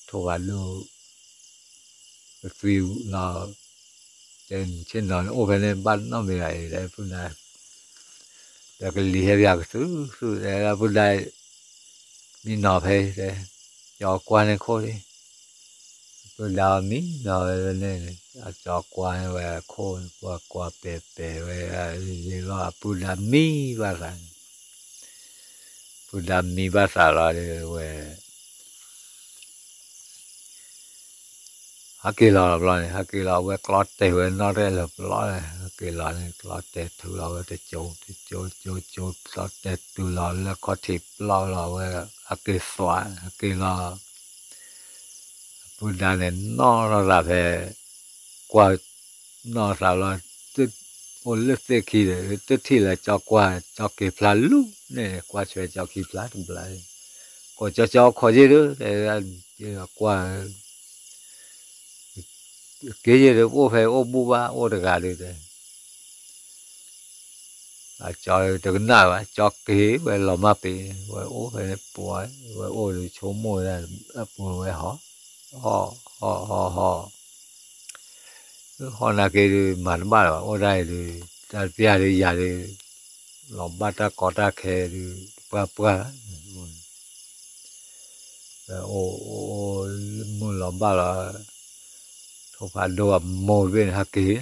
တုၤလၢ ထိၣ်ဖးဒိၣ် ကသွံလီၤ, တဲဆ့ၣ်နီၤန့ၣ် အိၣ်ဖဲန့ၣ်ဘၣ်နီတမံၤဘၣ်အံၤ တဲပုၢ်ဒါ, ဒီးကလံၤဟဲပၠးကသုသု တဲပုၢ်ဒါ, မံနီၤဖဲအံၤတဲ, ကၠီကွၢ်န့ၣ်ခိၣ်လံ, ပုၢ်ဒါအီၤမံနီၤဝဲန့ၣ်, အကၠီကွၢ်ဝဲအခိၣ်န့ၣ် ကွၢ်ကွၢ်ပဲာ်ပဲာ်ဝဲ, ယ့လီၤအပုၢ်ဒါမံဘၣ်သး, ပုၢ်ဒါမံဘၣ်သးလီၤဒီးဝဲ ဟးက့ၤလီၤလီၤဘျီန့ၣ်, ဟးက့ၤလီၤ အဝဲကျီတဲာ်ဝဲနီၣ်တၢ်လၢပျီန့ၣ်, ဟးက့ၤလီၤန့ၣ် ကျီတဲာ်တုၤလီၤဝဲတကၠိ တကၠိ ကၠိ ကၠိ ကျီတဲာ်တုၤလီၤလၢခီၣ်ထံးပျီလီၤဝဲ, ဟးက့ၤသွး ဟးက့ၤလီၤ အပုၢ်ဒါန့ၣ် နီၣ်ထီၣ်သးဖဲ ကွၢ်နီၣ်သးလီၤ, အိၣ်လၢသ့ၣ်ခံဒီး တထံၣ်လၢကၠီကွၢ် ကၠီက့ၤဖျါလူၤန့ၣ် ကွၢ်ဆွဲကၠီခံဖျါတဘျီ, ကိးကၠီကၠီခိးယ့ၢ်ဒီး တဲ, ကွၢ် က့ၤယ့ၢ်ဒီး အိၣ်ဖဲအိၣ်ဘူၣ်ဘၣ် အိၣ်တဂၤဒီး တဲ အကၠီတကနၣ်ဘၣ်, ကၠီက့ၤဝဲလီၤမၢ်ပ့ၤ, ဝဲအိၣ်ဖဲန့ၣ်ပှၤ, ဝဲအိၣ်ဒီးဆိကမိၣ်ဝဲဒၣ် အပူၤဝဲဟီၣ်, ဟီၣ် ဟီၣ် ဟီၣ် ဟီၣ်, ဟီၣ်နာ်က့ၤဒီး မၤတဘၣ်လၢၤဘၣ်, အိၣ်ဒၣ်အံၤဒီး တၢ်တပျၢ်ဒီးယၤဒီး လီၤဘၣ်တၢ်ကီတၢ်ခဲဒီး ပှၢ်ပှၢ် အိၣ် အိၣ် အိၣ် မုၢ်လီၤဘၣ်လီၤ, ထိၣ်ဖးဒိၣ်အမိၢ်တဘ့ၣ်န့ၣ် ဟဲက့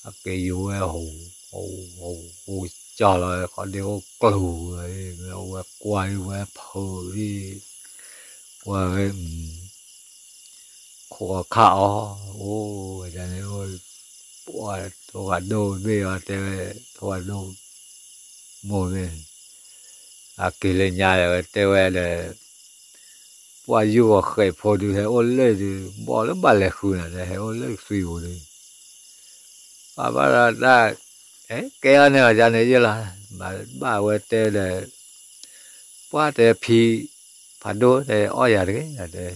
ၤ, ဟဲက့ၤယူၤဝဲ ဟူး ဟူး ဟူး ဟူးကၠီလီၤ ခီဒ့အိၣ်ကျိၤဝဲ, ဝဲကွၢ်ဒံး ဝဲဖုးဒံး, ကွၢ်ဝဲ ခိးခးအီၤ, အိၣ်ဝဲဒၣ်န့ၣ် ထိၣ်ဖးဒိၣ်တဘ့ၣ်အီၤ တဲဝဲ ထိၣ်ဖးဒိၣ် မိၢ်န့ၣ် အက့ၤလၢညါဒီး ဝဲတဲဝဲဒီး ပှၢ်ယူၢ်ဂီၤဃဲးဖိဒုး ဟဲအိၣ်လၢဒုး ဘီၣ်လၢဘၣ်လဲၤဃုာ်န့ၣ်ဒီး ဟဲအိၣ်လၢသွံၣ်ပူၤဒီး ပှၤဘၣ်ဒီးတၢ် ကဲအီၤန့ၣ် အီၤဒ်န့ၣ်ယဲလီၤ, ဘၣ်ဝဲတဲဒီး ပှၢ်တဲဖံ ဖးဒိၣ်တဲအီၣ်ယၤတဂ့ၤ တဲ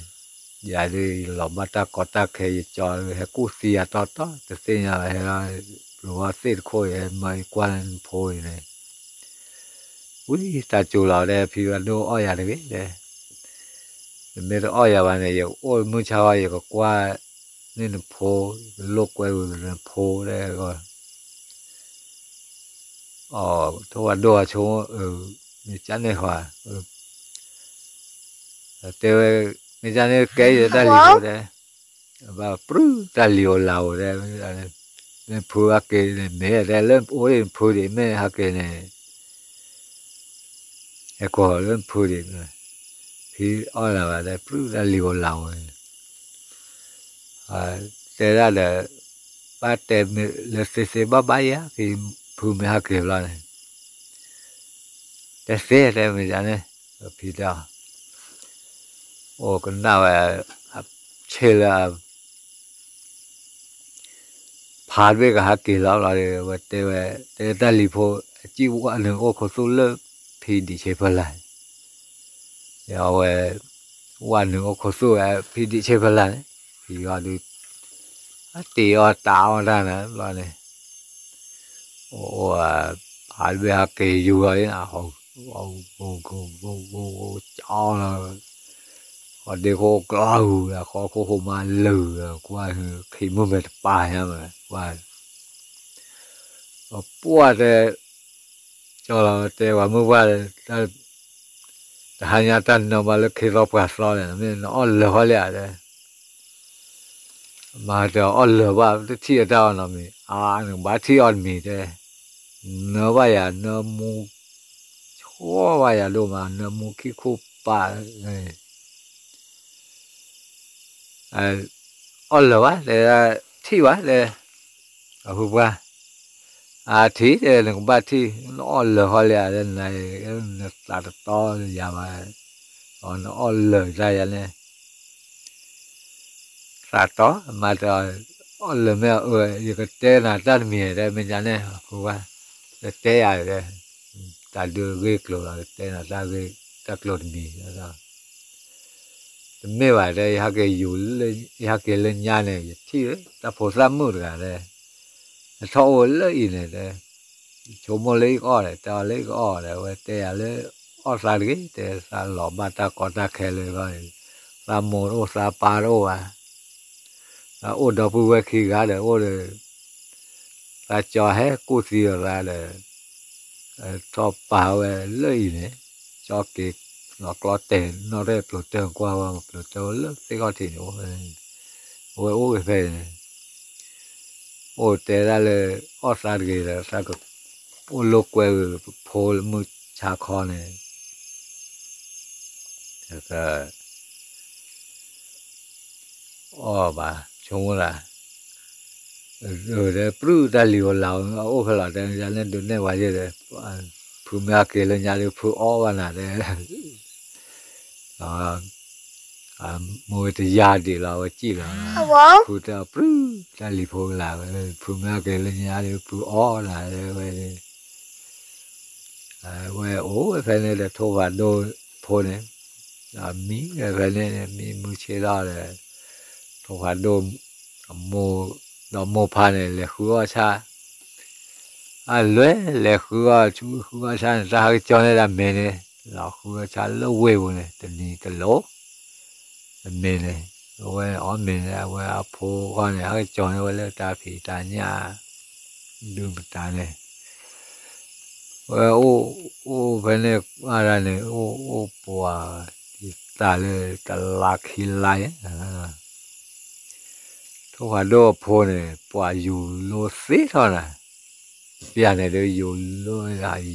ယၤဒုး ယလီၤဘၣ်တၢ်ကီတၢ်ခဲ ယကၠီ ဟဲကူၣ်သံယၤတီတီ တသ့ၣ်ညါဘၣ် ဟဲလီၤ ပျိၤဝဲသ့ၣ်တခိၣ်အံၤ ဟဲမၤကွၢ်လၢနဖိအံၤန့ၣ် ဝံၤတၢ်စူၤလီၤတဲ ဖံဖးဒိၣ်အီၣ်ယၤတဂ့ၤတဲ နမ့ၢ်တအီၣ်ယၤဘၣ်န့ၣ် ယအိၣ်မုၢ်ဆါဝဲ ယကကွၢ်န့ၢ်နဖိ, ယလိာ်ကွဲဝဲနဖိတဲ, ထိၣ်ဖးဒိၣ်အဆိကမိၣ် မ့ၢ်ကန့ၣ်ဃီ, တဲဝဲ မ့ၢ်ကန့ၣ်ကဲယတၢ်လံၤဖိတဲ, ဘၣ်ပြုၢ်တၢ်လံၤဧိၤလၤဧိၤတဲ, နဖုဟဲက့ၤန့ၣ် မ့ၢ်တဲလၢအိၣ်ဒံးနဖုဒံး မ့ၢ်ဟဲက့ၤန့ၣ် ဟဲကိးလၢနဖုဒံး, ဖံအီၣ်လၢၤဘၣ်တဲ ပြုၢ်တၢ်လံၤဧိၤလၤဧိၤ, တဲဒၣ်ဒီး ဘၣ်တဲလၢသ့သ့ဘၣ်ဘၣ်ယၤ ဖံဖုမ့ၢ်ဟဲက့ၤဘျီန့ၣ်, တဲသ့တဲမ့ၢ်ဒ်န့ၣ်, ဖံတဲအီၤ အိၣ်ကနၣ်ဝဲ ဆ့ၣ်လၢ ဖးတဘ့ၣ်ကဟဲက့ၤလီၤလီၤဒီး ဝဲတဲဝဲ တဲတၢ်လံၤဖိ အစံၣ်ဝဲနုာ်အိၣ်ခိၣ်သူၣ်လၢ ဖံဒံးဆ့ဖီလာ်, အဝဲ ဝဲနုာ်အိၣ်ခိၣ်သူၣ်ဝဲ ဖံဒံးဆ့ဖီလာ်န့ၣ်, ဖံအီၤဒုး အတ့အီၣ်တၢ်အီၣ်တၢ်န့ၣ်ဘျီန့ၣ်, အိၣ် ဖးတဘ့ၣ်ဟဲက့ၤယူၤလီၤန့ၣ် ကၠီလီၤ ဃီဒ့ခိၣ်ကျီဟူၤဒီး ဃီခိၣ်ဃိမးလုာ်ဒီး ကွၢ်ခံမုၢ်မဲာ်တပၢ်ညါမး ကွၢ် ပှၢ်တဲ ကၠီလီၤတဲ ပှၤမုၢ်ပှၢ် တဟါညါတၢ်နၢဘၣ်လၢခ့သီပှၤသီန့ၣ် မ့ၢ်နအီၣ်လၢာ်ဃီလံဧါတဲ မၤတအီၣ်လၢာ်ဘၣ် တထံၣ်အတၢ်အီၣ်နီတမံၤ အါ နကဘၣ်ထံၣ်အီၣ်တမံၤတဲ နၢဘၣ်ယၤ နၢမူ ဆိဘၣ်ယၤဒိၣ်မး နၢမူခံခိၣ်ပာ် အီၣ်လၢာ်ဘၣ်တဲ ထံၣ်ဘၣ်တဲ အဖုပှၢ် အထံၣ်တဲ နကဘၣ်ထံၣ် နအီၣ်လၢာ်ဃီလံဧါတဲ နၤ နသးတတီယၤဘၣ် နအီၣ်လၢာ်တၢ်ယၤန့ၣ် သးတီ မၤတအီၣ်လၢာ်မ့ၢ်အၢ ယကတဲနၤတၢ်တမံၤတဲ မ့ၢ်ဒ်န့ၣ် အဖုပှၢ် ကတဲယၤတဲ တၢ်ဒုးဂ့ၢ်ကျိၤလီၤ ကတဲနၤတၢ်ဂ့ၢ်တၢ်ကျိၤတမံၤ တမ့ၢ်ဘၣ်တဲ ယဟဲက့ၤယူၤလၢ ယဟဲက့ၤလၢညါန့ၣ် ယထံၣ်တၢ်ဖိသၣ်မုၣ်တဂၤတဲ နထီၣ်အိၣ်လၢအံၤန့ၣ်တဲ ယဆိကမိၣ်လၢယကအီၣ်ဒီး တဲအီၤလၢယကအီၣ်ဒီး အဝဲတဲယၤလၢ အီၣ်သးတဂ့ၤ တဲသးလီၤဘၣ်တၢ်ကီတၢ်ခဲလၢာ်ဂီၢ်န့ၣ် သးမိၢ်တအိၣ်သးပၢ်တအိၣ်ဘၣ် သးအိၣ်ဒီပုၢ်ဝဲၢ်ခံဂၤဒီးအိၣ်ဒီး သးကၠီဟဲကူၣ်သံအီၤသးဒီး ထီၣ်ပာ်ဝဲလၢအံၤန့ၣ် ကၠီက့ၤ လီၤကျီတဲာ်နီၣ်ရဲၣ်ပျိၤတၢၢ်ကွၢ်ဝဲ ပျိၤတၢၢ်အိၣ်လၢသ့ၣ်ခီၣ်ထံးန့ၣ် အဝဲအိၣ်ဂ့ၤဖဲန့ၣ် အိၣ်တဲဒၣ်လၢ အီၣ်သးတဂ့ၤဒီး သးကအိၣ်လိာ်ကွဲဧိၤ ဖိလၢမုၢ်ဆါခီန့ၣ် အီၣ်ဘၣ် ဆိကမိၣ်သး ဒီးပြူၢ်တၢ်လံၤဧိၤလၢ်ဧိၤ အအိၣ်ဖဲလီၤတဲ ယန့ၣ်ဒုးနဲၣ်ဝဲယဲဒီး ဖုမ့ၢ်ဟဲက့ၤလၢညါဒီး ဖုအီၣ်ဘၣ်နၤတဲ မ့ၢ်ဝဲတယါဒံးလီၤ အဝဲစံၣ်လီၤ ဖုတဲပြူၢ်တၢ်လံၤဖိလၢ်ဝဲ ဖုမ့ၢ်ဟဲက့ၤလၢညါဒီး ဖုအီၣ်နၤတဲဝဲ အဝဲအိၣ်ဝဲဖဲန့ၣ်ဒီး ထိၣ်ဖးဒိၣ်ဖိန့ၣ် မံဝဲဖဲန့ၣ် မံမုၢ်ဆ့ၣ်ထီၣ်ဒီး ထိၣ်ဖးဒိၣ် အမိၢ်ဒီးမိၢ်ဖါန့ၣ် လဲၤဃုအီၣ်ဆၣ် အလွဲၢ်လဲၤဃုအီၣ်ဆူ ဃုအီၣ်ဆၣ်န့ၣ် တၢ်ဟးက့ၤကၠီန့ၢ်ဒၣ်မ့ၤန့ၣ် လီၤဃုအီၣ်ဆၣ်လၢဝ့ၢ်ပူၤန့ၣ် တနံၤတလိၣ် တမ့ၤန့ၣ် အဝဲအီၣ်မ့ၤန့ၣ် အဝဲအဖိဃီန့ၣ် ဟးက့ၤကၠီန့ၢ်ဝဲလၢတၢ်ဖံးတၢ်ညၣ် ဒုၣ်မတၤန့ၣ် ဝဲအိၣ် အိၣ်ဖဲန့ၣ်အါဒၣ်န့ၣ် အိၣ်အိၣ်ပှၤ ဒ်သးလၢတလါခံလါယဲ ထိၣ်ဖးဒိၣ်အဖိန့ၣ် ပှၤယူၤလိသ့ထီၣ်နၤ ပျၢ်န့ၣ်ဒီးယူၤလိ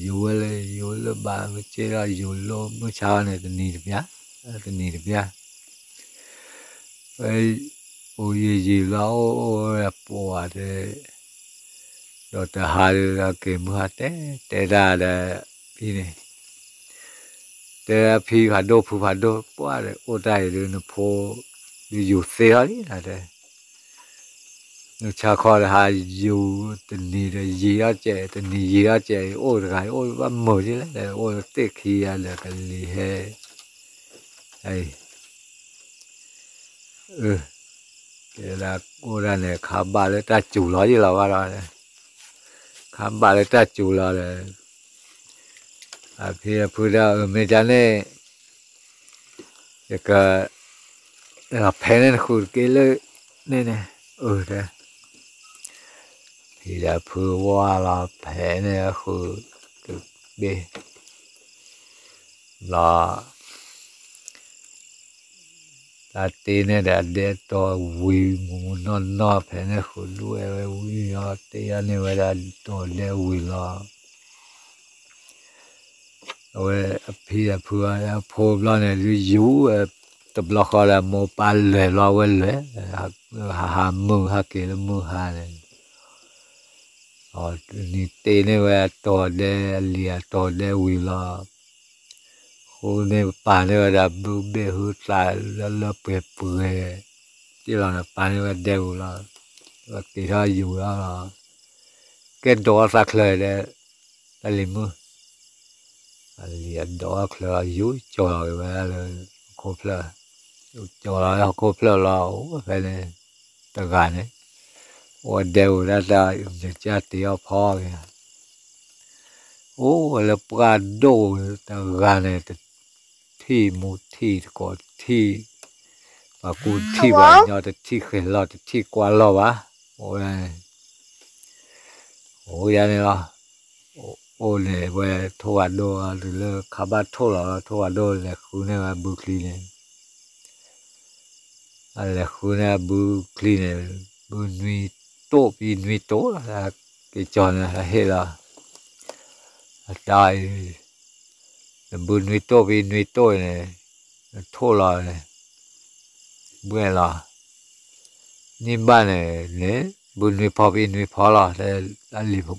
ယူၤဝဲလၢယူၤလၢဘၣ်မ့ၢ်က့ဒီး ယူၤလိမုၢ်ဆါန့ၣ် တနံၤတပျၢ် တနံၤတပျၢ် ဝဲ အိၣ်ယံာ်ယံာ်လီၤ အိၣ်အိၣ်ဝဲပှၤတဲ ဒီးတဟါဒီးက့ၤမုၢ်ဟါတဲ တဲတၢ်ဒီး ဖံန့ၣ် တဲဖံဖးဒိၣ်ဖုဖးဒိၣ် ပှၢ်ဒီးအိၣ်တၢ်အံၤဒီးနဖိ ဒုးယူၤသ့ထီၣ်လံနတဲ နဆါခီဒီးဟးယူၤ တနံၤဒီးယံာ်ထီၣ်ကဲး တနံၤယံာ်ထီၣ်ကဲး အိၣ်တဂၤ အိၣ်ဘၣ်မုာ်ဒ်လဲၣ် အိၣ်သ့ၣ်ခံဂၤဒီးကလံၤဟဲ အ တဲဒၣ်အိၣ်ဒၣ်န့ၣ် ခါဘၣ်လၢတၢ်စူၤလီၤယံာ်လီၤဘၣ်ဒီး ခါဘၣ်လၢတၢ်စူၤလီၤဒီး အဖံအဖုဒီး အမ့ၢ်ဒ်န့ၣ် ယက ဖဲန့ၣ်နဃုာ်တက့ၢ်လၢ န့ၣ်န့ၣ် အ တဲ ဖံဒီးဖုဝါလီၤ ဖဲန့ၣ်ဃုာ်တဘ့ၣ် ဘျီ တၢ်တ့န့ၢ်ဒီးအဒဲတီၤဝံၤမူးမူးနီၢ်နီၢ် ဖဲန့ၣ်ဃုာ်ဒွဲၣ်ဝဲဝံၤလီၤ တ့အန့ၢ်ဝဲဒၣ်တီၤဒဲဝံၤလီၤ အဝဲအဖံအဖုအဖိဘျီန့ၣ် ဒုးယူၤဝဲ တဘျီဃီဒီးမိၢ်ပၢ်လဲၤလီၤဝဲလဲၤ ဟးဟးမုၢ်ဟးက့ၤလၢမုၢ်ဟါန့ၣ် နံၤတ့န့ၢ်ဝဲအတီၤဒဲ အလံၤအတီၤဒဲဝံၤလီၤ ဃုန့ၢ်ပာ်န့ၢ်ဝဲဒၣ်ဘုဘ့ၣ်ဟုသးလၢလၢပှဲၤပှဲၤ တ့ၢ်လီၤန့ၣ် ပာ်န့ၢ်ဝဲဒဲဝံၤလီၤ ဝဲက့ၤထီၣ်ယူၤလီၤ ကဲဒိးအသးချၢဒီး တၢ်လံၤမုၣ် အလံၤအဒိးအချၢလီၤ ယူၤကၠီၤလီၤက့ၤဝဲဒၣ်လၢဟီၣ်ခိၣ်ဖျၢၣ် ယူၤကၠီၤလီၤလၢဟီၣ်ခိၣ်ဖျၢၣ်လီၤ အိၣ်ဝဲဖဲန့ၣ် တဂၤန့ၣ် အိၣ်ဝဲဒဲဝံၤဒၣ်တၢ် နကၢ်တ့အီၣ်ဖီက့ၤ အိၣ်ဝဲလၢပှၢ်ဒိၣ်တဂၤန့ၣ် တထံၣ်မူထံၣ်တကိးထံၣ် ပှၤကူထံၣ်ပှၤကညီတထံၣ်ဃဲၤလီၤတထံၣ်ကွၢ်လီၤဘၣ် အိၣ်ဝဲ အိၣ်ယါန့ၣ်လီၤ အိၣ်န့ၣ်ဝဲထိၣ်ဖးဒိၣ်တုၤလၢခါဘၣ်ထိၣ်လီၤ ထိၣ်ဖးဒိၣ်လဲၤဃုန့ၢ်ဝဲဘုချံန့ၣ် အလဲၤဃုန့ၢ်ဘုချံန့ၣ် ဘုနွံတိၢ်ဖံနွံတိၢ်လီၤ က့ၤကၠီၤန့ၣ်ဟဲဟ့ၣ်လီၤ အတၢ်အံၤ နဘုနွံတိၢ်ဖံနွံတိၢ်န့ၣ် နထိၣ်လီၤန့ၣ် ဘှဲၣ်လီၤ န့ၢ်ဘၣ်န့ၣ်န့ၣ် ဘုနွံဖီဖံနွံဖီလီၤ တဲ တၢ်လံၤဖိ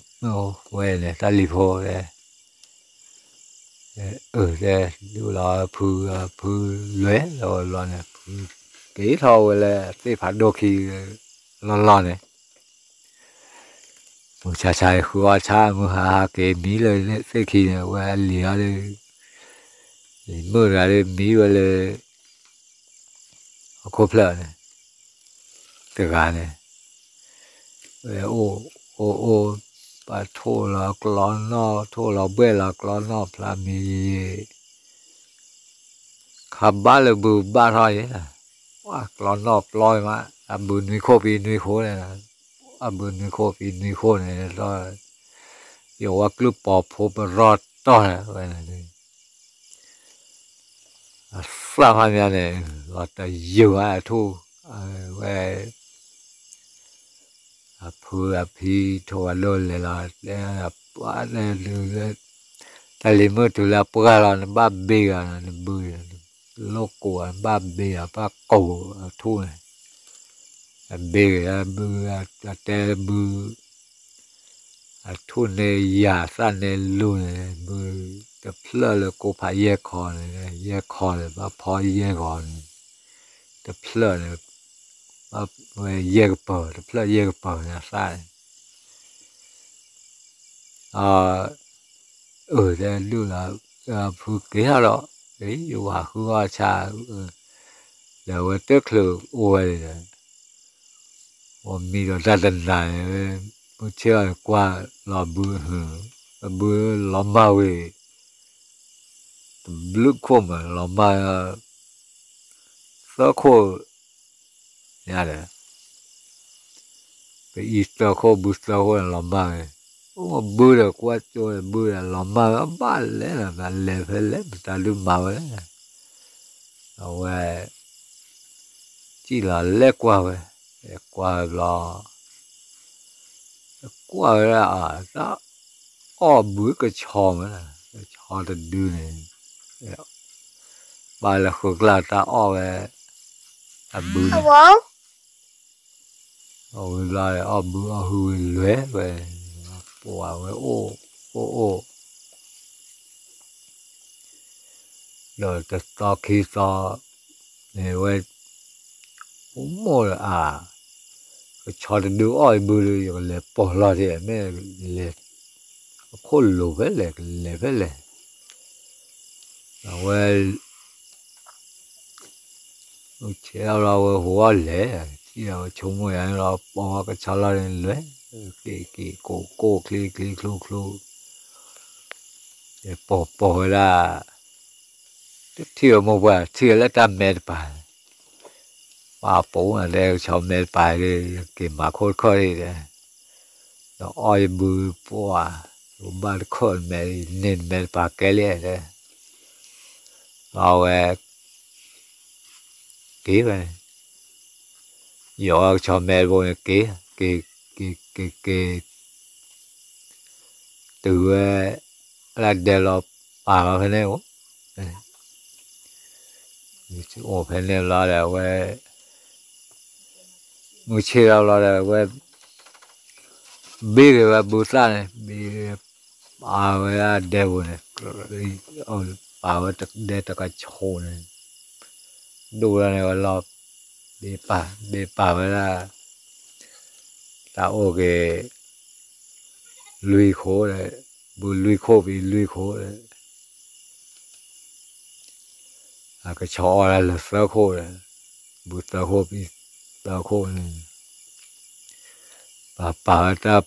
ဝဲန့ၣ် တၢ်လံၤဖိတဲ အၢ တဲ ဒုးလီၤဖု ဖုလွဲၢ်လီၤဝဲဘျီန့ၣ် ဖုက့ၤထီၣ်ဝဲလၢသ့ၣ်ဖးဒိၣ်ခံလီၢ်လီၢ်န့ၣ် မုၢ်ဆါဆါဃုအီၣ်ဆၣ် မုၢ်ဟါဟါက့ၤမံလၢသ့ၣ်ခံန့ၣ် ဝဲအလံၤအီၤဒီး လံၤမုၣ်တဂၤဒီးမံဝဲလၢ ဟီၣ်ခိၣ်ဖျၢၣ်န့ၣ် တဂၤန့ၣ် ဝဲအိၣ် အိၣ်အိၣ် ပှၤထိၣ်လီၤကျီနီၣ် ထိၣ်လီၤဘှဲၣ်လီၤကျီနီၣ်ဖျါမံၤ ခါဘၣ်လၢဘုဘၣ်ထီၣ်ယဲ ကျီနီၣ်ပျီမး အဘုနွံခိၣ်ဖံနွံခိၣ်န့ၣ် အဘုနွံခိၣ်ဖံနွံခိၣ်န့ၣ် ယဝဲကျုၢ်ပီၤဖိပရီၢ်တီၢ်န့ၣ် ဝဲန့ၣ် အသၣ်ဖးမးန့ၣ် လီၤတယုၢ်ဘၣ်အထိၣ်, ဝဲ အဖုအဖံထိၣ်ဝဲဒိၣ်လဲၤလီၤ, တဲပှၤတဲဒုးလၢ တၢ်လံၤမုၣ်တုၤလၢအပှၢ်လီၤ နဘၣ်ဘ့ဂၤ နဘု လိၣ်ကိး နဘၣ်ဘ့ဂၤ ဘၣ်ကိးအထိၣ်န့ၣ်, အဘ့ဂၤဘု အတဲဘု အထိၣ်န့ၣ်ယၤသၣ်န့ၣ်လူန့ၣ် ဘု တဖျၢၣ်လၢကိးဖးယဲၢ်ခီန့ၣ် ယဲၢ်ခီန့ၣ် ဘၣ်ဖီယဲၢ်ဂီၤန့ၣ်, တဖျၢၣ်န့ၣ် ဘၣ်ဝဲယဲၢ်ကပၤ တဖျၢၣ်ယဲၢ်ကပၤန့ၣ်အသၣ်န့ၣ် အၢ တဲဒုၣ်လီၤ, ဖုက့ၤထီၣ်ဒီး ယဝၤဃုအီၣ်ဆၣ်, ဒီးအဝဲတချုးအိၣ်ဝဲန့ၣ်ဒီး အမံဒီးတၢ်တနၤန့ၣ်, မုၢ်ဆ့ၣ်အီၤန့ၣ်ကွၢ်လီၤဘု, ဘုလီၤမၢ်ဝဲ, တဘျုးခိၣ်မး လီၤမၢ် သၢခိၣ်ညါဒီး ပအံၤသၢခိၣ် ဘုသၢခိၣ်န့ၣ်လီၤမၢ်ဝဲ, အိၣ်ဘုဒီးကွၢ်ကၠိဘုဒီးလီၤမၢ်ဝဲ ဘၣ်လဲၣ်လီၤ လဲၤဖဲလဲၣ် ပတၢ်ဒုးမၤဝဲလဲၣ်, အဝဲ စံၣ်လီၤလဲၤကွၢ်ဝဲ, လဲၤကွၢ်ဝဲဘျီ ကွၢ်ဝဲဒၣ်အတၢ်အီၣ်ဘုကဆီမး, ကဆီတဒုန့ၣ်, ဘၣ်လၢဃုာ်ကျါတၢ်အီၣ်ဝဲ အဘုန့ၣ်, အီၣ်ဝံၤဘျီ အီၣ်ဘုအီၣ်ဟုဝံၤလဲၤဝဲ, ပှၤဝဲအိၣ်, အိၣ်အိၣ် ဒီးတသီခံသီန့ၣ်ဝဲ, အိၣ်မိၢ်ဒီးအါ, ကဆီတဒုအီၣ်အံၤဘုဒီး ယကလဲၤပိာ်လီၤဒံး မ့ၢ်လဲၤ, အခိၣ်လိၤဖဲလဲၣ် ကလဲၤဖဲလဲၣ်, အဝဲ ဆဲးလီၤဝဲဟူအီၣ်လဲၣ်, ထံၣ်အဝဲဆိကမိၣ်ယၤန့ၣ်လီၤ ပိာ်ဝဲကဆီလီၤန့ၣ်လဲၤ, က့ၤက့ၤကိးကိးချ့ချ့ချူချူ ပိာ်ပိာ်ဝဲဒၣ်, တထံၣ်ဝဲမိၢ်ပှၢ် ထံၣ်ဝဲလၢတၢ်မဲတပၤ, ပှၤပိာ်ဝဲတဲကဆီမဲတပၤဒီး ယက့ၤမၤခိၣ်တခီၣ်ဒံးဒီး, ဒီးအီၣ်ယဘုပှၢ်, ယဘၣ်တခီၣ်မဲ န့ၢ်မဲတပၤကဲလံဒီး, အဝဲ က့ၤဝဲန့ၣ်, ယီၤကဆီမဲတဘိန့ၣ် က့ၤ, က့ၤ, က့ၤ, က့ၤ, က့ၤ, တုၤဝဲ လၢဒဲလီၤပာ်လီၤဖဲန့ၣ်အိၣ်, အိၣ်ဖဲန့ၣ်လီၤဒီးအဝဲ မုၢ်ဆ့ၣ်ထီၣ်လီၤဒီးအဝဲ ဘ့ၣ်က့ၤဝဲဘုသၣ်န့ၣ် ဘ့ၣ် ပာ်ဝဲဒၣ်ဒဲပူၤန့ၣ်, ပာ်ဝဲဒၣ်ဒဲတကဆီန့ၣ်, ဒိၣ်ဝဲဒၣ်န့ၣ်ဝဲလီၤ, ဘ့ၣ်ပာ်, ဘ့ၣ်ပာ်ဝဲဒၣ်, တၢ်အိၣ်က့ၤ လွံၢ်ခိၣ်ဒီး, ဘုလွံၢ်ခိၣ်ပံၤလွံၢ်ခိၣ်ဒီး အကဆီအီၣ်ဒၣ်လၢသၢခိၣ်ဒီး, ဘုသၢခိၣ်ပံၤသၢခိၣ်န့ၣ်, ပာ်ပာ်ဝဲတၢ်,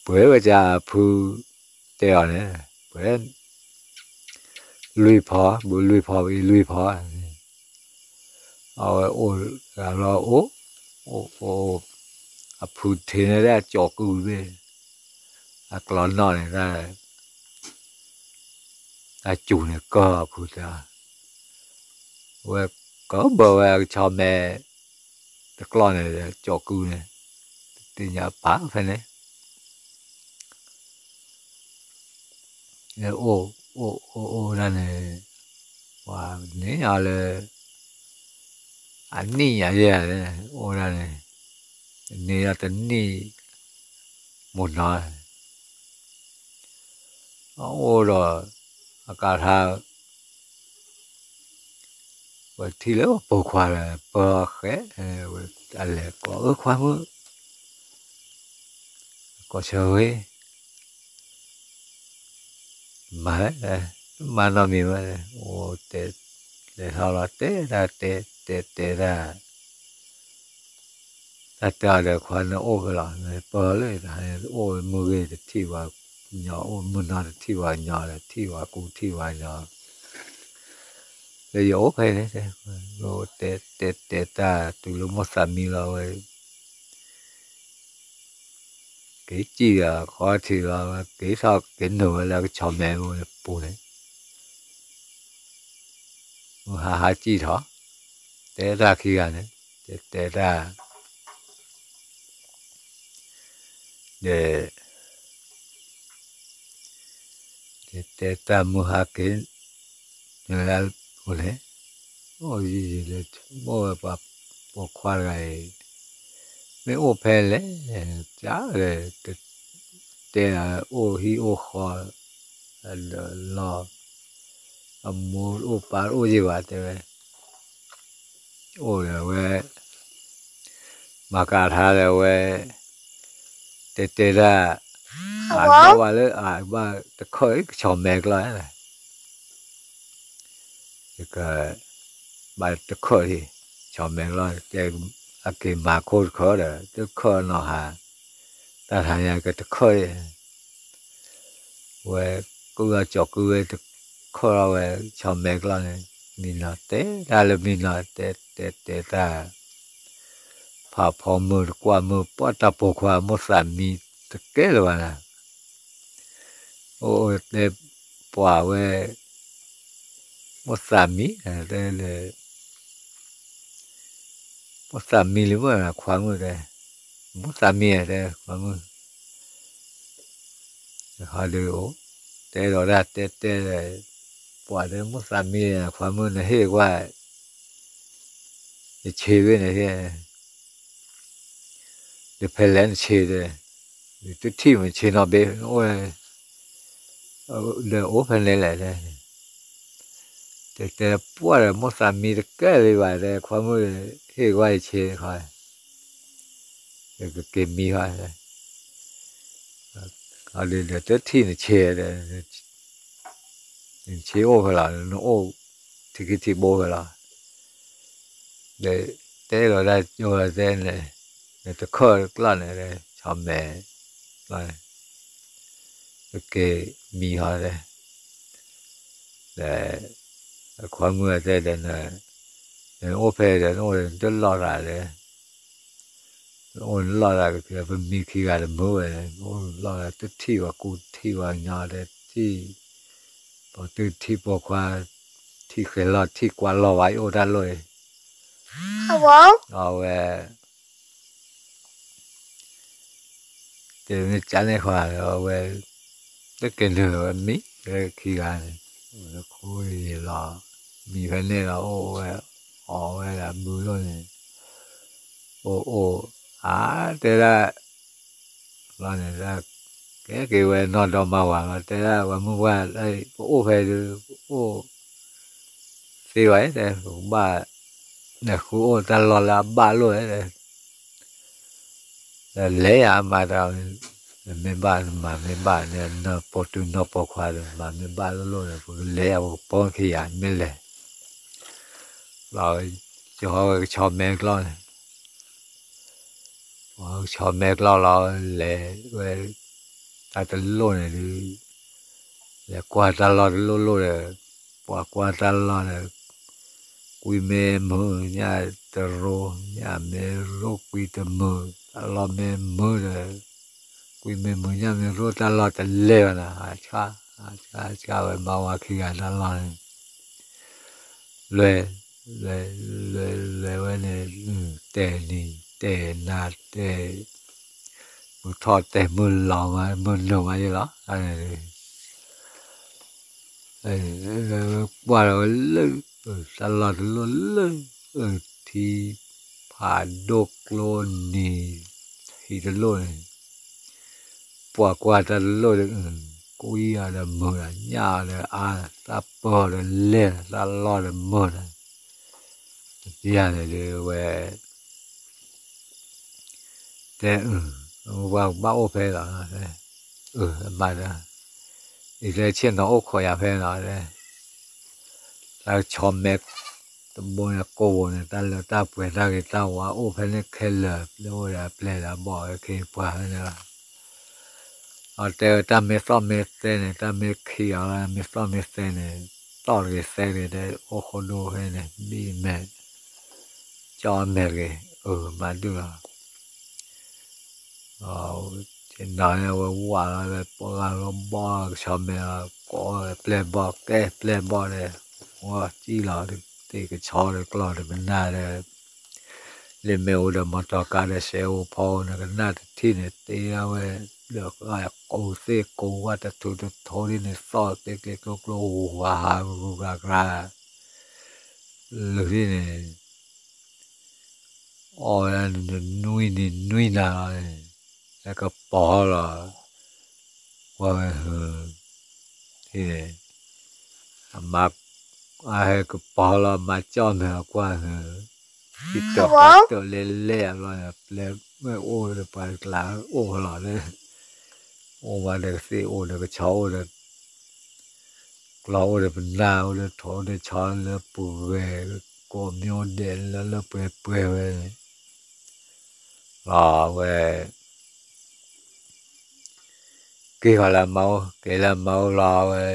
ပှဲၤဝဲဒၣ်အဖုတဲအီၤန့ၣ်, ပှဲၤ လွံၢ်ဖီ, ဘုလွံၢ်ဖီပံၤလွံၢ်ဖီ, အဝဲအိၣ်ဂၤလီၤအိၣ်, အိၣ်အိၣ်, အဖုထံးန့ၣ်ဒၣ်ကၠီၤကုၢ်တဘ့ၣ်, အကျီနီၣ်န့ၣ်ဒၣ်, တၢ်စူၤန့ၣ်ကၢၢ်အဖုတဲ, ဝဲကဘၢဝဲအကဆီမဲ တကျီၢ်န့ၣ် ကၠီၤကုၢ်န့ၣ်, တသ့ၣ်ညါပာ်ဖဲန့ၣ် အိၣ်အိၣ်အိၣ်အိၣ်ဒၣ်န့ၣ်, ပှၤန့ၢ်အီၤလၢ အနံၣ်ညါယဲၢ်န့ၣ် အိၣ်ဒၣ်န့ၣ်, န့ၢ်အီၤတနံၣ် မိၢ်နီၤ, အအိၣ်ဒီး အကါထါ ပထံၣ်လၢပိာ်ခွါဒီး ပၢၤဃဲ, အလဲၤကိးအၢခွါမုၣ်, ကိးဆၢဝဲ, မၤ, မၤနီတမံၤဝဲ, အိၣ်တဲ, လဲၤထီၣ်လီၤတဲတၢ်တဲ, တဲတဲတၢ် တၢ်တဲအီၤဒီး ခွါနအိၣ်ဖဲလဲၣ်, ပၢၤလၢ အိၣ်မုၢ်ဂ့ၤတထံၣ်ဝဲညီ, အိၣ်မုၢ်နီၤတထံၣ်ဝဲညီဒီး ထံၣ်ဝဲကူထံၣ်ဝဲညီ, လၢယအိၣ်ဖဲန့ၣ်, တဲတဲတဲတၢ် တုၤလၢမိၢ်သးမံလီၤဝဲ က့ၤစံၣ်ဒီး ခီထံးလီၤဝဲ က့ၤထီၣ်က့ၤနုာ်ဝဲလၢကဆီမဲပူၤန့ၣ်, မုၢ်ဟါဟးစံၣ်ထီၣ်, တဲတၢ်ခံဂၤန့ၣ်, တဲတဲတၢ်, ဒီး တဲတဲတၢ်မုၢ်ဟါက့ၤ, နလၢအိၣ်န့ၣ်, အိၣ်ယံၤယံၤလၢ အိၣ်ဝဲပှၤပိာ်ခွါတဂၤအံၤ, မ့ၢ်အိၣ်ဖဲလဲၣ်, ကဒီး တဲဒၣ်အိၣ်ဟံၣ်အိၣ်ဃီ, ဒီးလီၤ, အမိၢ်အိၣ်ပၢ်အိၣ်ယံၤဘၣ်တဲဝဲ, အိၣ်ဒီးဝဲ မၤကၤထါဒီးဝဲ, တဲတဲဒၣ်, အဒိးဘၣ်လၢအဘၣ်တခၢၣ်ကဆီၣ်မဲာ်ကျီၢ်, ယကဘၣ်တခၢၣ်လံ, ဆီၣ်မဲာ်ကျီၢ်, အက့ၤမၤခိၣ်တခၢၣ်ဒီး တခၢၣ်နီၤဟး, တၢ်ထါညါကတခၢၣ်လံ ဝဲ ကုၢ်လီၤကၠီၤကုၢ်ဝဲတခၢၣ်လီၤဝဲ ဆီၣ်မဲာ်ကျီၢ်န့ၣ်, မံနီၤတဲတၢ်လၢမံနီၤတဲတဲတဲတၢ်, ဖးဖီမုၢ်တကွၢ်မုၢ် ပှၢ်တၢ်ပိာ်ခွါမိၢ်သးမံတကဲလၢၤဘၣ်နၤ, အိၣ်အိၣ်တဲပှၤဝဲ မိၢ်သးမံ, တဲလၢ မိၢ်သးမံလံမ့ၢ် ခွါမုၣ်တဲ, မိၢ်သးမံတဲ ခွါမုၣ်, ဟီဒုးအိၣ်, တဲဒီးတၢ်တဲတဲ, ပှၤတဲမိၢ်သးမံ ခွါမုၣ်နဟ့ၣ်ကွၢ်, နဆ့ဘ့ၣ်နဟ့ၣ် ဒီးဖဲလဲၣ်နဆ့တဲ, တထံၣ်မ့ၢ်ဆ့နီၤဘ့ၣ်, အိၣ် ဒီးအိၣ်ဖဲန့ၣ်လဲၣ်, တဲတဲပှၢ်ဒီးမိၢ်သးမံတကဲလံဘၣ်တဲ ခွါမုၣ်ဟ့ၣ်ကွၢ်ယဆ့ခီ, ယကက့ၤမံခီ, အဒီးတထံၣ်နဆ့ဒီး နဆ့အိၣ်ဖဲလီၤ နအိၣ်ထံခံထံဘိဖဲလီၤ, ဒီးတဲလီၤတၢ်ကၠိတဲန့ၣ်, နတခၢၣ်ကျီၢ်န့ၣ် ဆီၣ်မဲာ်ကျီၢ်န့ၣ်, ကက့ၤမံဟီတဲ, ဒီး ခွါမုၣ်တဲဒီး နအိၣ်ဖဲဒီး နအိၣ်ဒီးနတလီၢ်သးဒီး နအိၣ်နလီၢ်သးက့ၤ ပမံခံဂၤတမုာ်ဝဲ, အိၣ်လီၢ်သးတထံၣ်ဝဲကူထံၣ်ဝဲညီဒီးထံၣ်, ပှၤတုၤထံၣ်ပိာ်ခွါ, ထံၣ်ဃဲၤလီၢ်ထံၣ်ကွၢ်လီၢ်ဝဲ အိၣ်တၢ်လီၢ်အံၤ, အဝဲ တဲမ့ၢ်ကန့ၣ်ဃီ အဝဲ တက့ၤနုာ်ဝဲမံ ဝဲခံဂၤန့ၣ်, ခိၣ်ယံၤလီၤ, မံဖဲန့ၣ်လီၤ အိၣ်ဝဲ, အီၣ်ဝဲဒၣ်ဘုလိၣ်န့ၣ်, အိၣ်အိၣ်, အါတဲဒၣ်, လီၤန့ၣ်, ကဲက့ၤဝဲနီၢ်ဒီမါဝၤလီၤ တဲဒၣ် ပှၤမုၢ်ပှၢ်, ပအိၣ်ဖဲဒုး ပအိၣ် သ့ဝဲတဲ ပကဘၣ်, နဃုအိၣ်တၢ်လီၢ်လၢအဘၣ်လိၣ်တဲ, ဒီးလဲၤယၤမၤတၢ်, မ့ၢ်ဘၣ်နမၤမ့ၢ်ဘၣ်န့ၣ် နီၢ်ပိာ်တုၤနီၢ်ပိာ်ခွါဒီး မၤမ့ၢ်ဘၣ်လိၣ်လိၣ်န့ၣ် ပကလဲၤယၤ ပကပိာ်ခံယၤ မ့ၢ်လဲၤ, လီၤ, ကဟီဝဲကဆီမဲကျီၢ်န့ၣ် ပှၤဆီမဲကျီၢ်လီၤ လဲၤဝဲ တၢ်တလိၣ်န့ၣ်ဒုး, လဲၤကွၢ်တၢ်လီၢ်တလိၣ်လိၣ်ဒီး, ပှၤကွၢ်တၢ်လီၢ်ဒီး, ကွံမ့ၢ်မုာ်ညၣ်တရိ, ညၣ်မ့ၢ်ရိကွံတမုာ်, တၢ်လီၢ်မ့ၢ်မုာ်ဒီး, ကွံမ့ၢ်မုာ်ညၣ်မ့ၢ်ရိတၢ်လီၢ်တလဲၤဘၣ်နၤ, ဟးဆါ, ဟးဆါဆါဝဲမါဝၤခံဂၤတၢ်လီၢ်န့ၣ် လဲၤ, လဲၤ, လဲၤ, လဲၤဝဲန့ၣ်, တဲနံၤ, တဲနၤ, တဲ, မုၢ်ထီၣ်တဲမုၢ်လီၤမး, မုၢ်နုာ်မးယဲလီၤ, ကွၢ်လီၤဝဲလၢ, တၢ်လီၢ်တလိၣ်လၢ, ထံ, ဖးဒိၣ်ကျိနံၤ, ထံတလိၣ်န့ၣ် ပှၤကွၢ်တၢ်တလိၣ်ဒီး, ကွံအီၤဒီးမုာ်ဒီး, ညၣ်အီၤဒီးအါ, တၢ်ပၢအီၤဒီးလဲၢ်, တၢ်လီၢ်ဒီးမုာ်ဒီး, တပျၢ်န့ၣ်ဒုးဝဲ, တဲ, ပှၤဘၣ်အိၣ်ဖဲလီၤ, မၤဒီး, အံၤတဲဆ့ၣ်နီၤအိၣ်ခိးယၤဖဲလီၤ, တၢ်ဆီမဲ တဘိန့ၣ်ကိးဘိန့ၣ် တၢ်လၢတၢ်ပှဲၤတၢ်ဂ့ၤတၢ်ဝါအိၣ်ဖဲန့ၣ်ခဲလၢာ် ပျဲအိၣ်ဒီးအပျဲၢ်ဒီးအဘီၣ်ဝဲခ့ပှၤဖဲန့ၣ်လီၤ. အတဲတၢ်မ့ၢ်သီၣ်မ့ၢ်သဲန့ၣ် တၢ်မ့ၢ်ခံးအီၤလၢမ့ၢ်သီၣ်မ့ၢ်သဲန့ၣ် သီၣ်တဂ့ၤသဲတဂ့ၤ တဲအိၣ်ဃိဒိဖဲန့ၣ် ဘံၣ်မဲာ် ကၠီမဲာ်တဂ့ၤ အၢ မၤဒုၣ်လီၤ. ဆ့ၣ်နီၤန့ၣ် အဝဲဝးလီၤလၢပှၤဂၤလီၤဘီကဆီမဲာ်လီၤ ကိးပျဲၢ်ဘီၣ်ကဲပျဲၢ်ဘီၣ်ဒီး ဝဲစံၣ်လီၤ တ့ကဆီဒီးကျီၢ်ဒီးပနၢ်ဒီး လၢမ့ၢ်အိၣ်ဒီးမီတီကါဒီး စဲးအိၣ်ဖီအိၣ်န့ၣ် ကနၣ်တထံၣ်န့ၣ် တ့အဝဲ ဒီးကိးသ့ၣ်ကိးဝၣ်တထူတထိဒ်န့ၣ် သီၣ်တ့ကျ့ကျိကျိဂူၤဂူၤဟးဟးဂူၤဂူၤဂၤဂၤ လၢာ်န့ၣ် အီၣ်ဝဲဒၣ်နွံနံၤနွံနၤလီၤန့ၣ် ဟဲကပီၤလီၤ ကွၢ်ဝဲ ဟၢ န့ၣ် အမါ အဟဲကပီၤလီၤ အမါကၠီၣ်မဲာ်အကွၢ် ဟၢ ဟံၣ်တၢၣ်ပှၤတၢၣ်လဲၣ်လဲၣ်အဘျီန့ၣ် ပျဲၢ်မ့ၢ်အိၣ်ဒီးပှၤတကျးအိၣ်လီၤန့ၣ် အိၣ်ဝဲဒီးကသ့ၣ်အိၣ်ဒီးကဆီအိၣ်ဒီး ကျီၢ်အိၣ်ဒီးပနၢ်အိၣ်ဒီးထိၣ်အိၣ်ဒီးဆီလၢပှဲၤ ကိးမံၤအိၣ်ဒဲးလၢလၢပှဲၤပှဲၤဝဲန့ၣ် လီၤဝဲ က့ၤဃီၤလၢအမါအိၣ် က့ၤလၢအမါအိၣ်လီၤဝဲ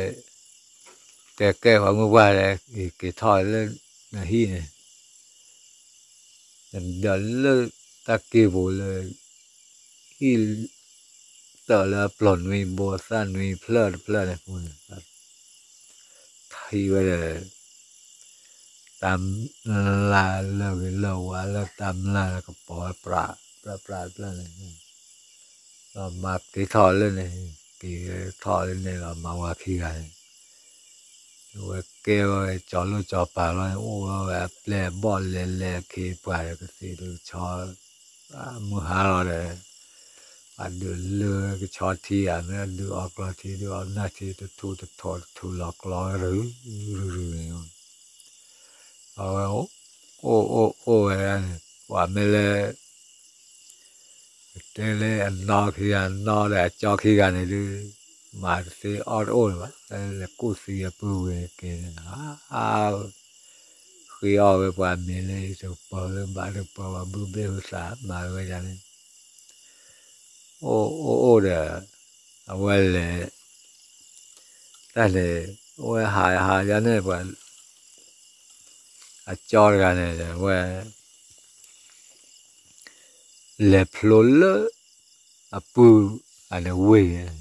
တဲကဲပှၤမုၢ်ပှၢ်ဒီး က့ၤထီၣ်လၢနဟံၣ်န့ၣ် ဒီးလၢတၢ်က့ၤပူၤလၢ ဟံၣ် တၢၣ်လၢအပျီၢ်နွံဘိသၣ်နွံဖျၢၣ်တဖျၢၣ်န့ၣ် ထံၣ်ဝဲဒီး တၢ်မျၢ်လၢဂ့ၤလၢဝါလၢတၢ်မျၢ်လၢကပီၤဝဲ ပြးပြးပြးန့ၣ် ဒီးမါက့ၤထီၣ်လၢန့ၣ် က့ၤထီၣ်လၢန့ၣ်လီၤ မါဝၤခံဂၤန့ၣ် ဝဲကဲဝဲကၠီၤလိၣ်ကၠီၤပၤလီၤန့ၣ် အိၣ်ဝဲအပျဲၢ်အဘီၣ်လဲၤလဲၤအခ့အပှၤဒီးကသ့ၣ်ဒုးဆီ မုၢ်ဟါလီၤဒီး အဒုးလၢကဆီထံဧါ မ့ၢ်အဒုးအီၣ်ကျီထံ ဒုးအီၣ်နၢ်ထံ တထူၣ်တထိးတထူၣ်လီၤကျီဝဲ ရူၤရူၤရူၤန့ၣ် အဝဲ အိၣ်အိၣ်အိၣ်ဝဲဒၣ်န့ၣ် ပှၤမ့ၢ်လၢ တဲလၢအနီၢ်ခံဂၤနီၢ်ဒီးအကၠီခံဂၤန့ၣ်ဒုး မၤတသ့အီၣ်တအိၣ်လၢၤဘၣ် လဲၤကူၣ်သံအပုၢ်ဝဲၢ်က့ၤန့ၣ် ဃ့အီၣ်ဝဲပှၤမ့ၤလၢတပၢၤလၢဘၣ်တပၢၤ ပှၤဘုဘ့ၣ်ဟူသးမၤဝဲဒၣ်န့ၣ် အိၣ်အိၣ်အိၣ်ဒီး အဝဲလဲၤ တၢ်န့ၣ် အဝဲဟးဟးယါန့ၣ်ပှၤ အကၠီတဂၤန့ၣ် အဝဲ လဲၤဖျိလၢ အပုၢ် အန့ၣ်ဝ့ၢ်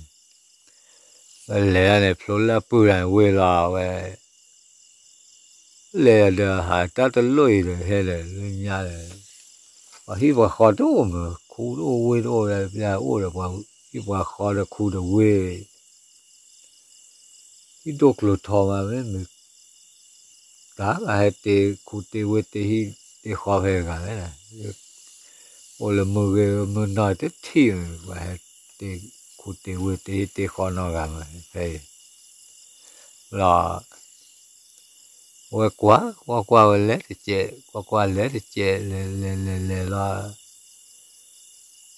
ဝဲလဲၤဒၣ်န့ၣ် ဖျိလၢအပုၢ်တဂၤန့ၣ်ဝ့ၢ်လီၤ အဝဲ လဲၤဒီးဟးတၢ်တလိၣ်အံၤဒီးဟဲဒီးလၢညါဒီး ပှၤဟံၣ်ပှၤဃီတအိၣ်မး ခူတအိၣ်ဝ့ၢ်တအိၣ်ဝဲ ပျၢ်အိၣ်ဒီးပှၤဟံၣ်ပှၤဃီဒီးခူဒီးဝ့ၢ် ဟံၣ်ဒိၣ်ကျိၤထီမး မ့မ့ၢ် တၢ်ဟဲတ့ခူတ့ဝ့ၢ်တ့ဟံၣ်တ့ဃီဖဲဂၤလဲၣ် အိၣ်လၢမုၢ်ဂ့ၤမုၢ်နီၢ်တထံၣ် ပှၤဟဲတ့ခူတ့ဝ့ၢ်တ့ဟံၣ်တ့ဃီနီတဂၤမး ဖဲအံၤ လီၤ အဝဲကွၢ် ကွၢ်ကွၢ်ဝဲလဲၤတစဲး ကွၢ်ကွၢ်လဲၤတစဲး လဲၤလဲၤလဲၤလဲၤလီၤ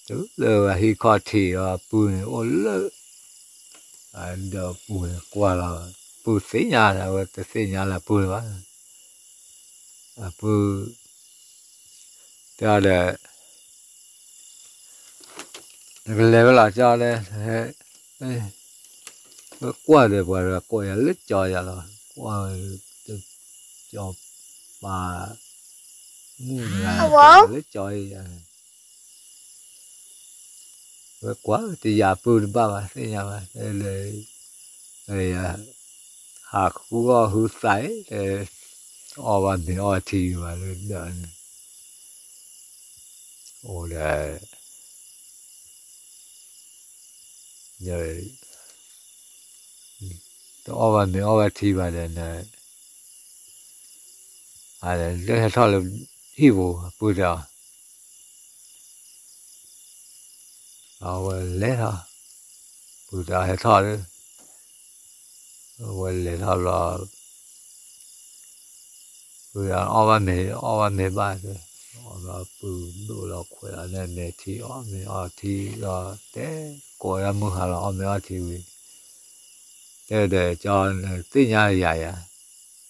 တုၤလၢအဟံၣ်ခီၣ်ထံးဒီးအပုၢ်န့ၣ်အိၣ်လၢ အဒီးအပုၢ်န့ၣ်ကွၢ်လီၤ ပုၢ်သ့ၣ်ညါ အဝဲတသ့ၣ်ညါလၢအပုၢ်လၢၤဘၣ် အပုၢ် တဲအီၤဒီး နကလဲၤဝဲလီၤကၠီဒီး ဝဲကွၢ်ဒီးပှၤဒီးကိးယၤလၢကၠီယၤလီၤ ကွၢ် ကၠီပၤ မုၣ်တဂၤလၢကၠီယၤ ဝဲကွၢ်တယာ်ပုၢ်တဘၣ်ဘၣ် သ့ၣ်ညါဘၣ် လၢ ဟးဃုအီၣ်ဟုသး အီၣ်ဘၣ်မ့ၤအီၣ်ထံဘၣ်လၢဒၢးန့ၣ် အိၣ်ဒီး တအီၣ်ဘၣ်မ့ၤအီၣ်ဘၣ်ထံဘၣ်ဒီးန့ၣ် အလၢဟဲထီၣ်လၢဟံၣ်ပူၤ ပုၢ်တဲအီၤ အဝဲလဲၤထီၣ် ပုၢ်တဲအီၤဟဲထီၣ်လၢ အဝဲလဲၤထီၣ်ဘျီ ပုၢ်အီၣ်ဘၣ်မ့ၤ အီၣ်ဘၣ်မ့ၤဘၣ်တဲ အီၣ်ဘျီပုၢ်ဒိၣ်လီၤခွဲးလီၤန့ၣ် မ့ၤထံအီၣ်မ့ၤအီထံလီၤ တဲကိးဝဲဒၣ်မုၢ်ဟါလီၤ အီၣ်မ့ၤအီထံဝံၤ တဲဒီးကၠီ သ့ၣ်ညါယၤယၤ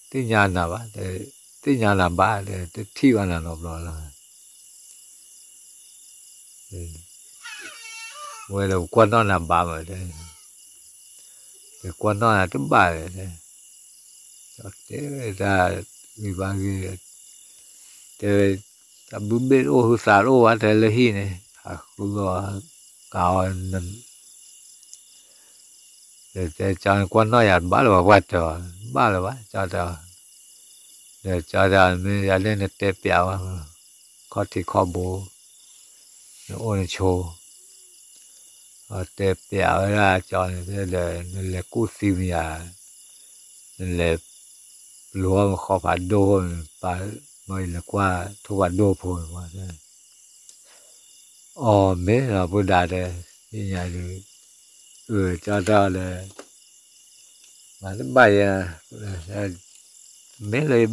သ့ၣ်ညါနၤဘၣ် သ့ၣ်ညါနၤဘၣ် တထံၣ်ဘၣ်နၤနီတဘျီလၢၤ ဝဲဒီးပကွၢ်နီၣ်နၤဘၣ်မး ပကွၢ်နီၣ်နၤတဘၣ်ဒီး တဲဝဲတၢ်ဂ့ၢ်ဘၣ်ဂ့ၢ် တဲဝဲ တၢ်ဘုဘ့ၣ်တအိၣ်ဟုသးတအိၣ်ဘၣ်တဲလၢဟံၣ်န့ၣ် ဟးဃုအီၣ်ကးအီၣ် တဲကၠီန့ၣ်ကွၢ်နီၣ်ယၤတဘၣ်လၢၤဘၣ် ပှၤတဲအီၤ ဘၣ်လၢၤဘၣ် ကၠီတဲအီၤ ဒီးကၠီတဲအီၤ မ့ၢ်ယၤလၢနတဲပျးဝဲ ခီၣ်ထံးခီၣ်ဘိ နအိၣ်နဆိး အတဲပျးဝဲဒၣ်ကၠီန့ၣ် တဲဒီး နလဲၤကူၣ်သံမ့ၢ်ယၤ နလဲၤပျိၤအီၣ်မ့ၢ်ဃီဖးဒိၣ်န့ၣ် ပာ်မ့ၢ်လဲၤကွၢ်ထိၣ်ဖးဒိၣ်ဖိန့ၣ် အီၤမ့ၢ်လီၤ ပုၢ်ဒါတဲ သ့ၣ်ညါဒုး အၢ ကၠီတဲအီၤဒီး မၤတဘၣ်ယဲ မ့ၢ်လၢ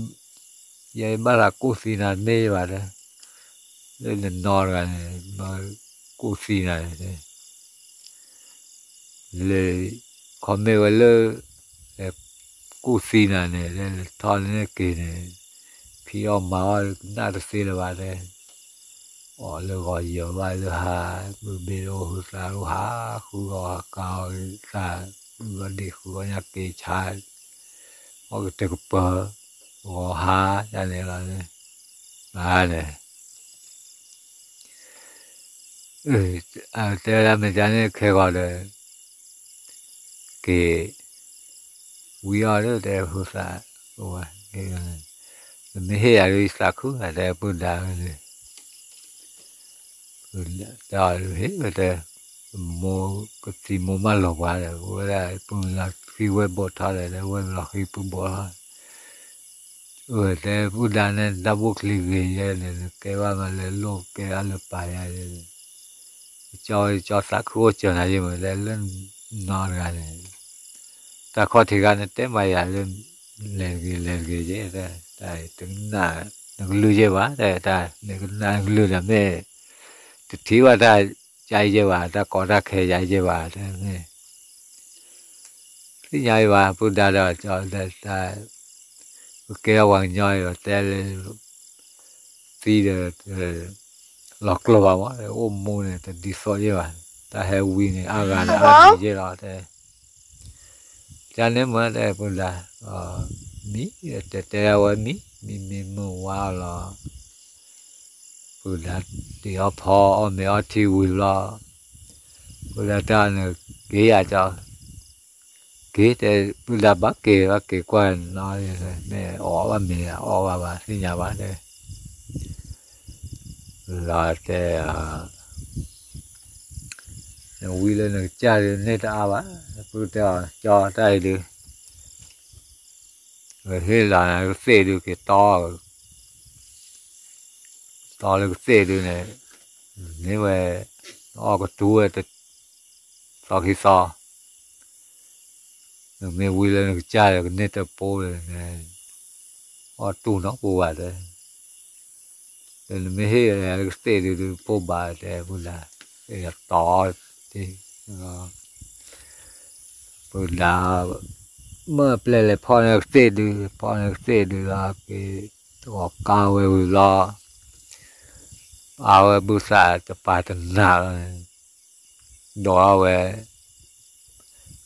ယဲယဘၣ်သးကူၣ်သံနၤမ့ၢ်ယဘၣ်တဲ လၢနနီတဂၤန့ၣ် မၢကူၣ်သံနၤန့ၣ်တဲ လၢ ခီမ့ၢ်ဝဲလၢ ကူၣ်သံနၤန့ၣ် လဲၤထီၣ်လၢန့ၣ်က့ၤန့ၣ် ဖံးအီၣ်မၤအီၣ်ကနၣ်တသ့လၢၤဘၣ်တဲ အီၣ်လၢဂီၤယၢၤဘၣ်လၢဟါ မုၢ်ဘ့ၣ်အိၣ်ဟုသးအိၣ်ဟး ဃုဂီၤကၤအီၣ်သး ဃုဂီၤဒံၣ်ဃုဂီၤညါက့ၤဆါ အီၣ်ကတၢၢ်ကပၢၤ ဂီၤဟါ ယၤန့ၣ်လီၤ န့ၣ် တဲဝဲဒၣ်မ့ၢ်ကန့ၣ်ခဲဂီၤဒီး က့ၤ ဝံအီၣ်လၢတဲဟုသး အိၣ်ဝဲ နမ့ၢ်ဟ့ၣ်ယၤဒ်သးခုဂၤတဲပုၢ်ဒါန့ၣ် တဲအီၤဟ့ၣ်ဝဲတဲ မိၢ်ကသံမိၢ်မၢလီၤပှၤဒီး ဝဲဒၣ်ပုၢ်မ့ၢ်လီၤဃံဝဲဘိးထီၣ်ဒီး ဝဲမ့ၢ်လီၤဃံပုၢ်ဘိးထီၣ် အၢ တဲပုၢ်ဒါန့ၣ် တၢ်ဘူၣ်ချံဂ့ၤယဲန့ၣ် နကဲဘၣ်မးလၢလိၣ်ကဲအါလၢပာ်ယၤ ကၠီဝဲကၠီသးခုအိၣ်စၢၤနၤယဲမ့ၢ် တဲလၢနီတဂၤန့ၣ် တၢ်ခီၣ်ထံးဂၤန့ၣ်တဲမၤယၤလၢ လဲၤတဂ့ၤလဲၤတဂ့ၤယဲ တၢ်တကနၣ် နကလုၢ်ယဲဘၣ် တဲတၢ် နကနၣ်နကလုၢ်ဒီးမ့ၢ် တထံၣ်ဘၣ်တၢ်ယါယဲဘၣ် တၢ်ကီတၢ်ခဲယါယဲဘၣ် တဲမ့ၢ် သ့ၣ်ညါအံၤဘၣ် ပုၢ်ဒါဒီး ကၠီတဲတၢ် ပကဲထီၣ်ပှၤကညီအံၤဒီး တဲလၢ သံဒီး လီၤကျိၤဘၣ်မး အိၣ်မူန့ၣ် တဒ်သိးယဲဘၣ် တၢ်ဟဲဝံန့ၣ် အါဂၤန့ၣ် အါဂၤယဲလီၤ တဲ ကန့ၣ်မ့ၢ်တဲပုၢ်ဒါ မံ တဲတဲဝဲမံ မံမံမုၢ်ဝါလီၤ ပုၢ်ဒါတ့ၤအီၣ်ဖီအီၣ်မ့ၤအီထံဝံၤဘျီ ပုၢ်ဒါတဲအီၤန့ၣ် က့ၤယၤကၠီ က့ၤတဲ ပုၢ်ဒါဘၣ်က့ၤဘၣ်က့ၤကွၢ်နီၤ မ့ၢ်အီၣ်ဘၣ်မ့ၤအီၣ်ဘၣ်ဘၣ် သ့ၣ်ညါဘၣ်တဲ လီၤတဲ နဝံလၢနကစၢ်ဒုးန့ၢ်တအါဘၣ် ပုၢ်တဲအီၤ ကၠီတၢ်အံၤဒုး ဟ့ၣ်လီၤနကသ့ၣ်ဒုးက့ၤတီ တီလၢကသ့ၣ်ဒုးန့ၣ် န့ၢ်ဝဲ အီၣ်ကတူၢ်ဝဲ သီခံသီ နမ့ၢ်ဝံလၢနကစၢ်ဒီးကန့ၢ်တပိၢ်န့ၣ် အီၣ်တူၢ်နီတပူၤဘၣ်တဲ ဒီးနမ့ၢ်ဟ့ၣ်လၢကသ့ၣ်ဒုး ဒုးပိၢ်ဘၣ်တဲ ပုၢ်ဒါ တီ ပုၢ်ဒါ မၢပျဲၢ်လဲၤဖီၣ်န့ၢ်ကသ့ၣ်ဒုး ဖီၣ်န့ၢ်ကသ့ၣ်ဒုးလီၤ က့ၤတဂီၤကါဝဲဝံၤလီၤ အဝဲဘုသးတပာ်တနၢ်လီၤန့ၣ် ဒိးထီၣ်ဝဲ က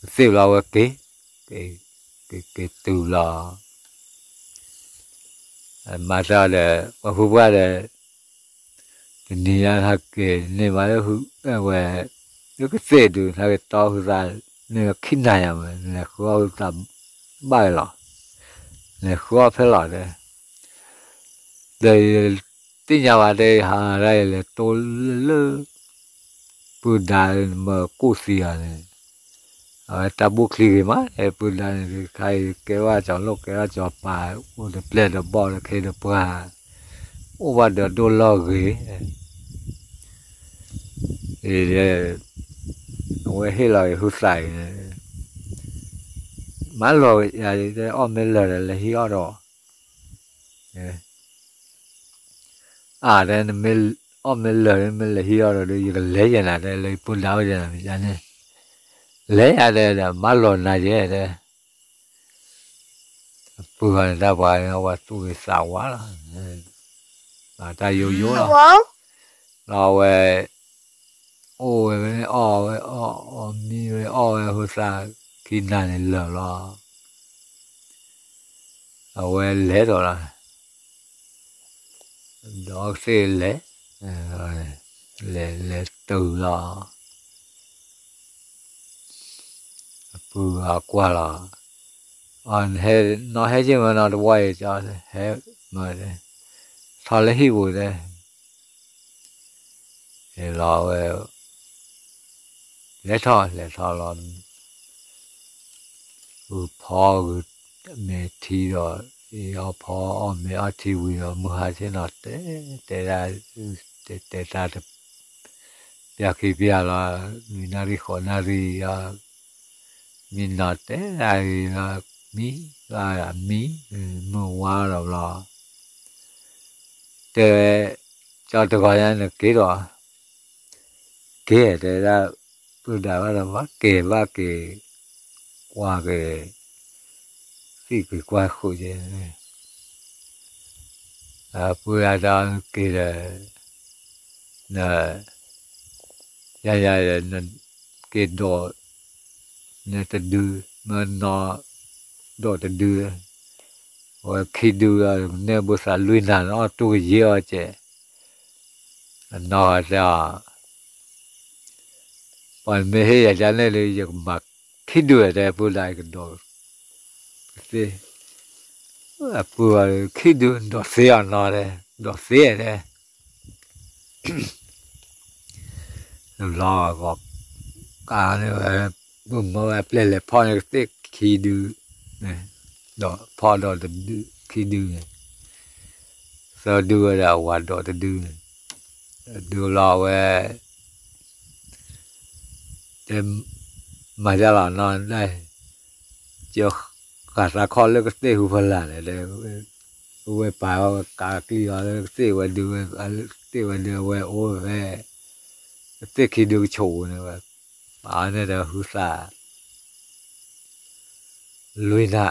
သ့ၣ်ဘျီဝဲက့ၤ က့ၤတုၤလီၤ မၤတၢ်ဒီး ပှၤဖုပှၢ်ဒီး တနံၤညါဟဲက့ၤန့ၢ်မးလၢဝဲ လၢကသ့ၣ်ဒုး ဟဲက့ၤတီဟုသး န့ၢ်ခံနၤညါဝဲ လဲၤဃုအီၣ်ဟုသးဘၣ်လီၤ လဲၤဃုအီၣ်ဖဲလီၤတဲ ဒီးယသ့ၣ်ညါဘၣ်တဲ ယဟးဒၣ်ယလဲၤတိလၢ ပုၢ်ဒါမၢကူၣ်သံအီၤန့ၣ် အဝဲတၢ်ဘူၣ်ချံဂ့ၤမး ပုၢ်ဒါန့ၣ် ခါအံၤကဲဘၣ်ကၠီၤလိၣ်ကဲဘၣ်ကၠီၤပၤ အိၣ်ဒီးပျဲၢ်ဒီးဘီၣ်ဒီးခ့ဒီးပှၤ အိၣ်ဘၣ်ဒီးဒိၣ်လီၢ်ဂ့ၤ အဝဲဟ့ၣ်လီၤအံၤဟုသးအံၤန့ၣ် မၤလီၤယၤ အီၣ်မ့ၢ်လၢာ်ဒီးလဲၤဟံးအီၣ်ဒီး အါ တဲ နမ့ၢ်အီၣ်မ့ၢ်လၢာ် မ့ၢ်လဲၤဟံးအီၣ်ဒီး ယကလဲၤယဲနၤ တဲ လၢပုၢ်ဒါအိၣ်ယဲနၤ ယန့ၣ် လဲၤယၤတဲဒီး မၤလီၤနၤယဲတဲ အပုၢ်ဂၤန့ၣ် တၢ်ပှၤန့ၣ် ပှၤသူၣ်ဂ့ၤသးဝါလီၤ တၢ်ယိယိလီၤ လီၤဝဲ အိၣ်ဝဲ အီၣ်ဝဲ အီၣ် အီၣ်မံဝဲ အီၣ်ဝဲ ဟုသး ခံနၤန့ၣ်လၢာ်လီၤ အဝဲလဲၤဒီးလီၤ ဒီးကသ့ၣ်လဲၤ လဲၤလဲၤတုၤလီၤ အပုၢ်အကွၢ်လီၤ ဟဲ, နီၢ်ဟဲယ့ၢ်မၢနီၤတဝီအံၤ ဟဲမၢ, ထီၣ်လၢဟံၣ်ပူၤတဲ, လီၤဝဲ, လဲၤထီၣ်လဲၤထီၣ်လီၤ, ဂုာ်ဖီဂုာ်မ့ၤထံဒီး, အီၣ်ဖီအီၣ်မ့ၤအီထံဝံၤဒီး မုၢ်ဟါဆ့ၣ်နီၤတဲ, တဲဒၣ်, တဲတဲတၢ်တ ပျၢ်ခံပျၢ်လီၤ, နွံနၣ်ရံၣ်ဃိးနၣ်ရံၣ်ဒီး, မံနီၤတဲဒၣ်အံၤလီၤ, မံ, မံ, မုၢ်ဝါဒီးလီၤ, တဲ, ကၠီတဂီၤညါနက့ၤဒီး, က့ၤ တဲဒၣ်, ပုၢ်ဒၣ်ဘၣ်ဒီး ဘၣ်က့ၤဘၣ်က့ၤ, ကွၢ်က့ၤ, သံၣ်က့ၤကွၢ်ဃုာ်က့ၤ ပုၢ်ဒၣ်ဒီးက့ၤဒီး, န, ယၤယၤဒီး, က့ၤဒိး, နတဒု, မၢနီၤ, ဒိးတဒု, အဝဲခံဒုဒီး နဲဘိသးလွံၢ်နၤ နအီၣ်တူၢ်ကယဲၢ်အီၤကဲး, အနီၢ်တဲအီၤ ပှၤမ့ၢ်ဟ့ၣ်ယၤဒ်န့ၣ်ဒီး ယကမၤခံဒုတဲ ပုၢ်ဒၣ်ကဒီး, ကသ့ၣ်, အပုၢ်အီၤ ခံဒု ဒိးသ့အီၤနီၤတဲ, ဒိးသ့တဲ, တဘျီဂီၤ, ကးန့ၢ်ဝဲ, ပုၢ်မၢဝဲပျဲၢ်လဲၤဖီၣ်န့ၣ်ကသ့ၣ်ခံဒု, ဒီးဖီၣ်ဒီးတဒု, ခံဒုန့ၣ်, သၢဒုဝဲဒၣ်အဝၤဒိးတဒုန့ၣ်, ဒုလီၤဝဲ တဲ, မၤဒ်လီၤနီၤ, ကဃာ်သးခီၣ်လၢကသ့ၣ်ဟူဖီလာ်န့ၣ်, ဝဲပာ်ဝဲကးကျံၢ်အီၤလၢကသ့ၣ်ဝဲဒု, ကသ့ၣ်ဝဲဒု အဝဲအိၣ်ဖဲ, ကသ့ၣ်ခံဒုကဆိးပူၤန့ၣ်ဝဲ, အန့ၣ်ဒီးဟုသး လွံၢ်နၤ,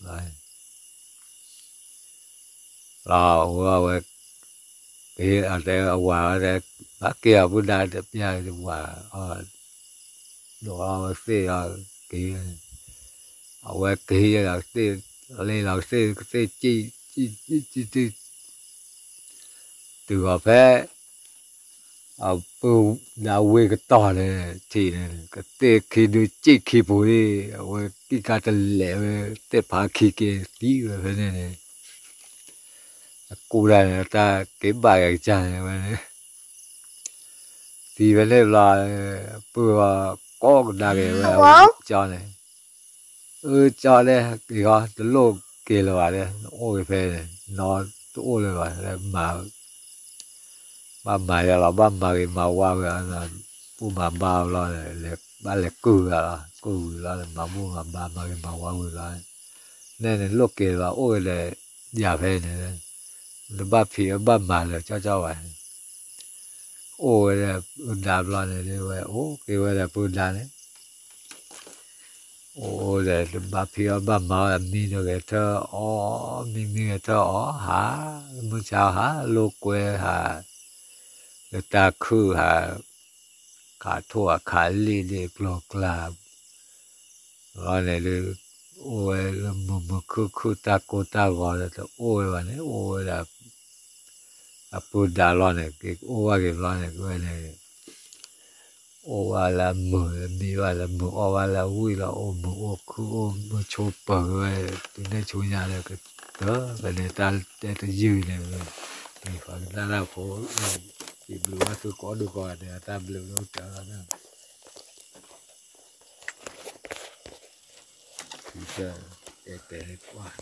လီၤဝဲဝဲ, က့ၤအတဲအဝၤတဲ, ဘၣ်က့ၤအီၤ ပုၢ်ဒၣ်တပျၢ်ဝၤ, ဒိးအီၤဝဲသ့ၣ်အီၤ, က့ၤ, အဝဲက့ၤဒီးကသ့ၣ်, လ့လီၤကသ့ၣ်, ကသ့ၣ်ကံၣ်, တုၤအီၤဖဲ အပုၢ်ဒၣ်ဝ့ၢ်ကတီၢ်န့ၣ် ထံၣ်န့ၣ် ကသ့ၣ်ခံဒုစံၣ်ခံပူၤအံၤ အဝဲကံၣ်ကါတလဲာ်ဝဲ သ့ၣ်ဖးခံက့ၤသံဝဲဖဲန့ၣ်န့ၣ် အကူၣ်ဒၣ်န့ၣ် တၢ်က့ၤဘၣ်က့ၤကစၢ်န့ၣ်ဝဲန့ၣ် သံဝဲန့ၣ်ဘျီ ပုၢ်အီၤကိးကဒါက့ၤဝဲ ကၠီန့ၣ် အၢ ကၠီလဲၣ် က့ၤဃီ တလိၣ်က့ၤလၢၤဘၣ်လဲၣ် နအိၣ်က့ၤဖဲန့ၣ် နီတအိၣ်လၢၤဘၣ် ဘၣ်မၤယၤလီၤ ဘၣ်မၤဂ့ၤမၤဝါဝဲ ဘူၣ်မၤဘါဘျီ ဘၣ်လဲၤကုၢ်ဂၤလီၤ ကုၢ်ဝံၤလီၤ မၤဘူၣ်မၤဘါ မၤဂ့ၤမၤဝါဝံၤလီၤ နဲန့ၣ် လိၣ်က့ၤလၢၤဘၣ် အိၣ်ဝဲဒီးယၤဖဲန့ၣ် တဘၣ်ဖံးဘၣ်မၤလၢၤကၠီကၠီဘၣ် အိၣ်ဝဲဒီး ပုၢ်ဒါဘျီန့ၣ်ဒ်ဝဲ အိၣ်က့ၤဝဲဒီးပုၢ်ဒါန့ၣ် အိၣ်ဒီးတဘၣ်ဖံးအီၣ်ဘၣ်မၤအီၣ် မံဒီးဂဲၤထၢၣ်အီၣ် မံမံဂဲၤထၢၣ်အီၣ် ဟး မုၢ်ဆါဟး လိာ်ကွဲဟး လၢတၢ်ခုၣ်ဟး ခးထိၣ်အခးလံၣ်ဒ်ကျီၤကျါ လီၤန့ၣ်ဒ် အိၣ်ဝဲလၢမုာ်မုာ်ခုၣ်ခုၣ် တၢ်ကိၢ်တၢ်ဂီၤဒီး တအိၣ်ဝဲဘၣ်န့ၣ် အိၣ်ဝဲဒၣ် အပုၢ်ဒါလီၤန့ၣ် က့ၤအိၣ်ဝဲက့ၤဘျီန့ၣ် ဝဲန့ၣ် အိၣ်ဝဲလၢအမုာ် မံဘၣ်လၢမုာ် အီၣ်ဝဲလၢအဝံၣ်လီၤ အိၣ်မုာ်အိၣ်ခုၣ် အိၣ်မုာ်ဆိးပၢၤဝဲ တုၤန့ၣ်ဆူညါဒီး ကတၢၢ်ဖဲန့ၣ် တၢ်တဲတယုၢ်န့ၣ် ပှၤကနၣ်တၢ်ဖိ စံးဘျုးဘၣ်သုကိးဒူၣ်ကိးဂၤဒဲး တၢ်ဘျုးလၢတၢ်လီၤ တဲတဲကွၢ်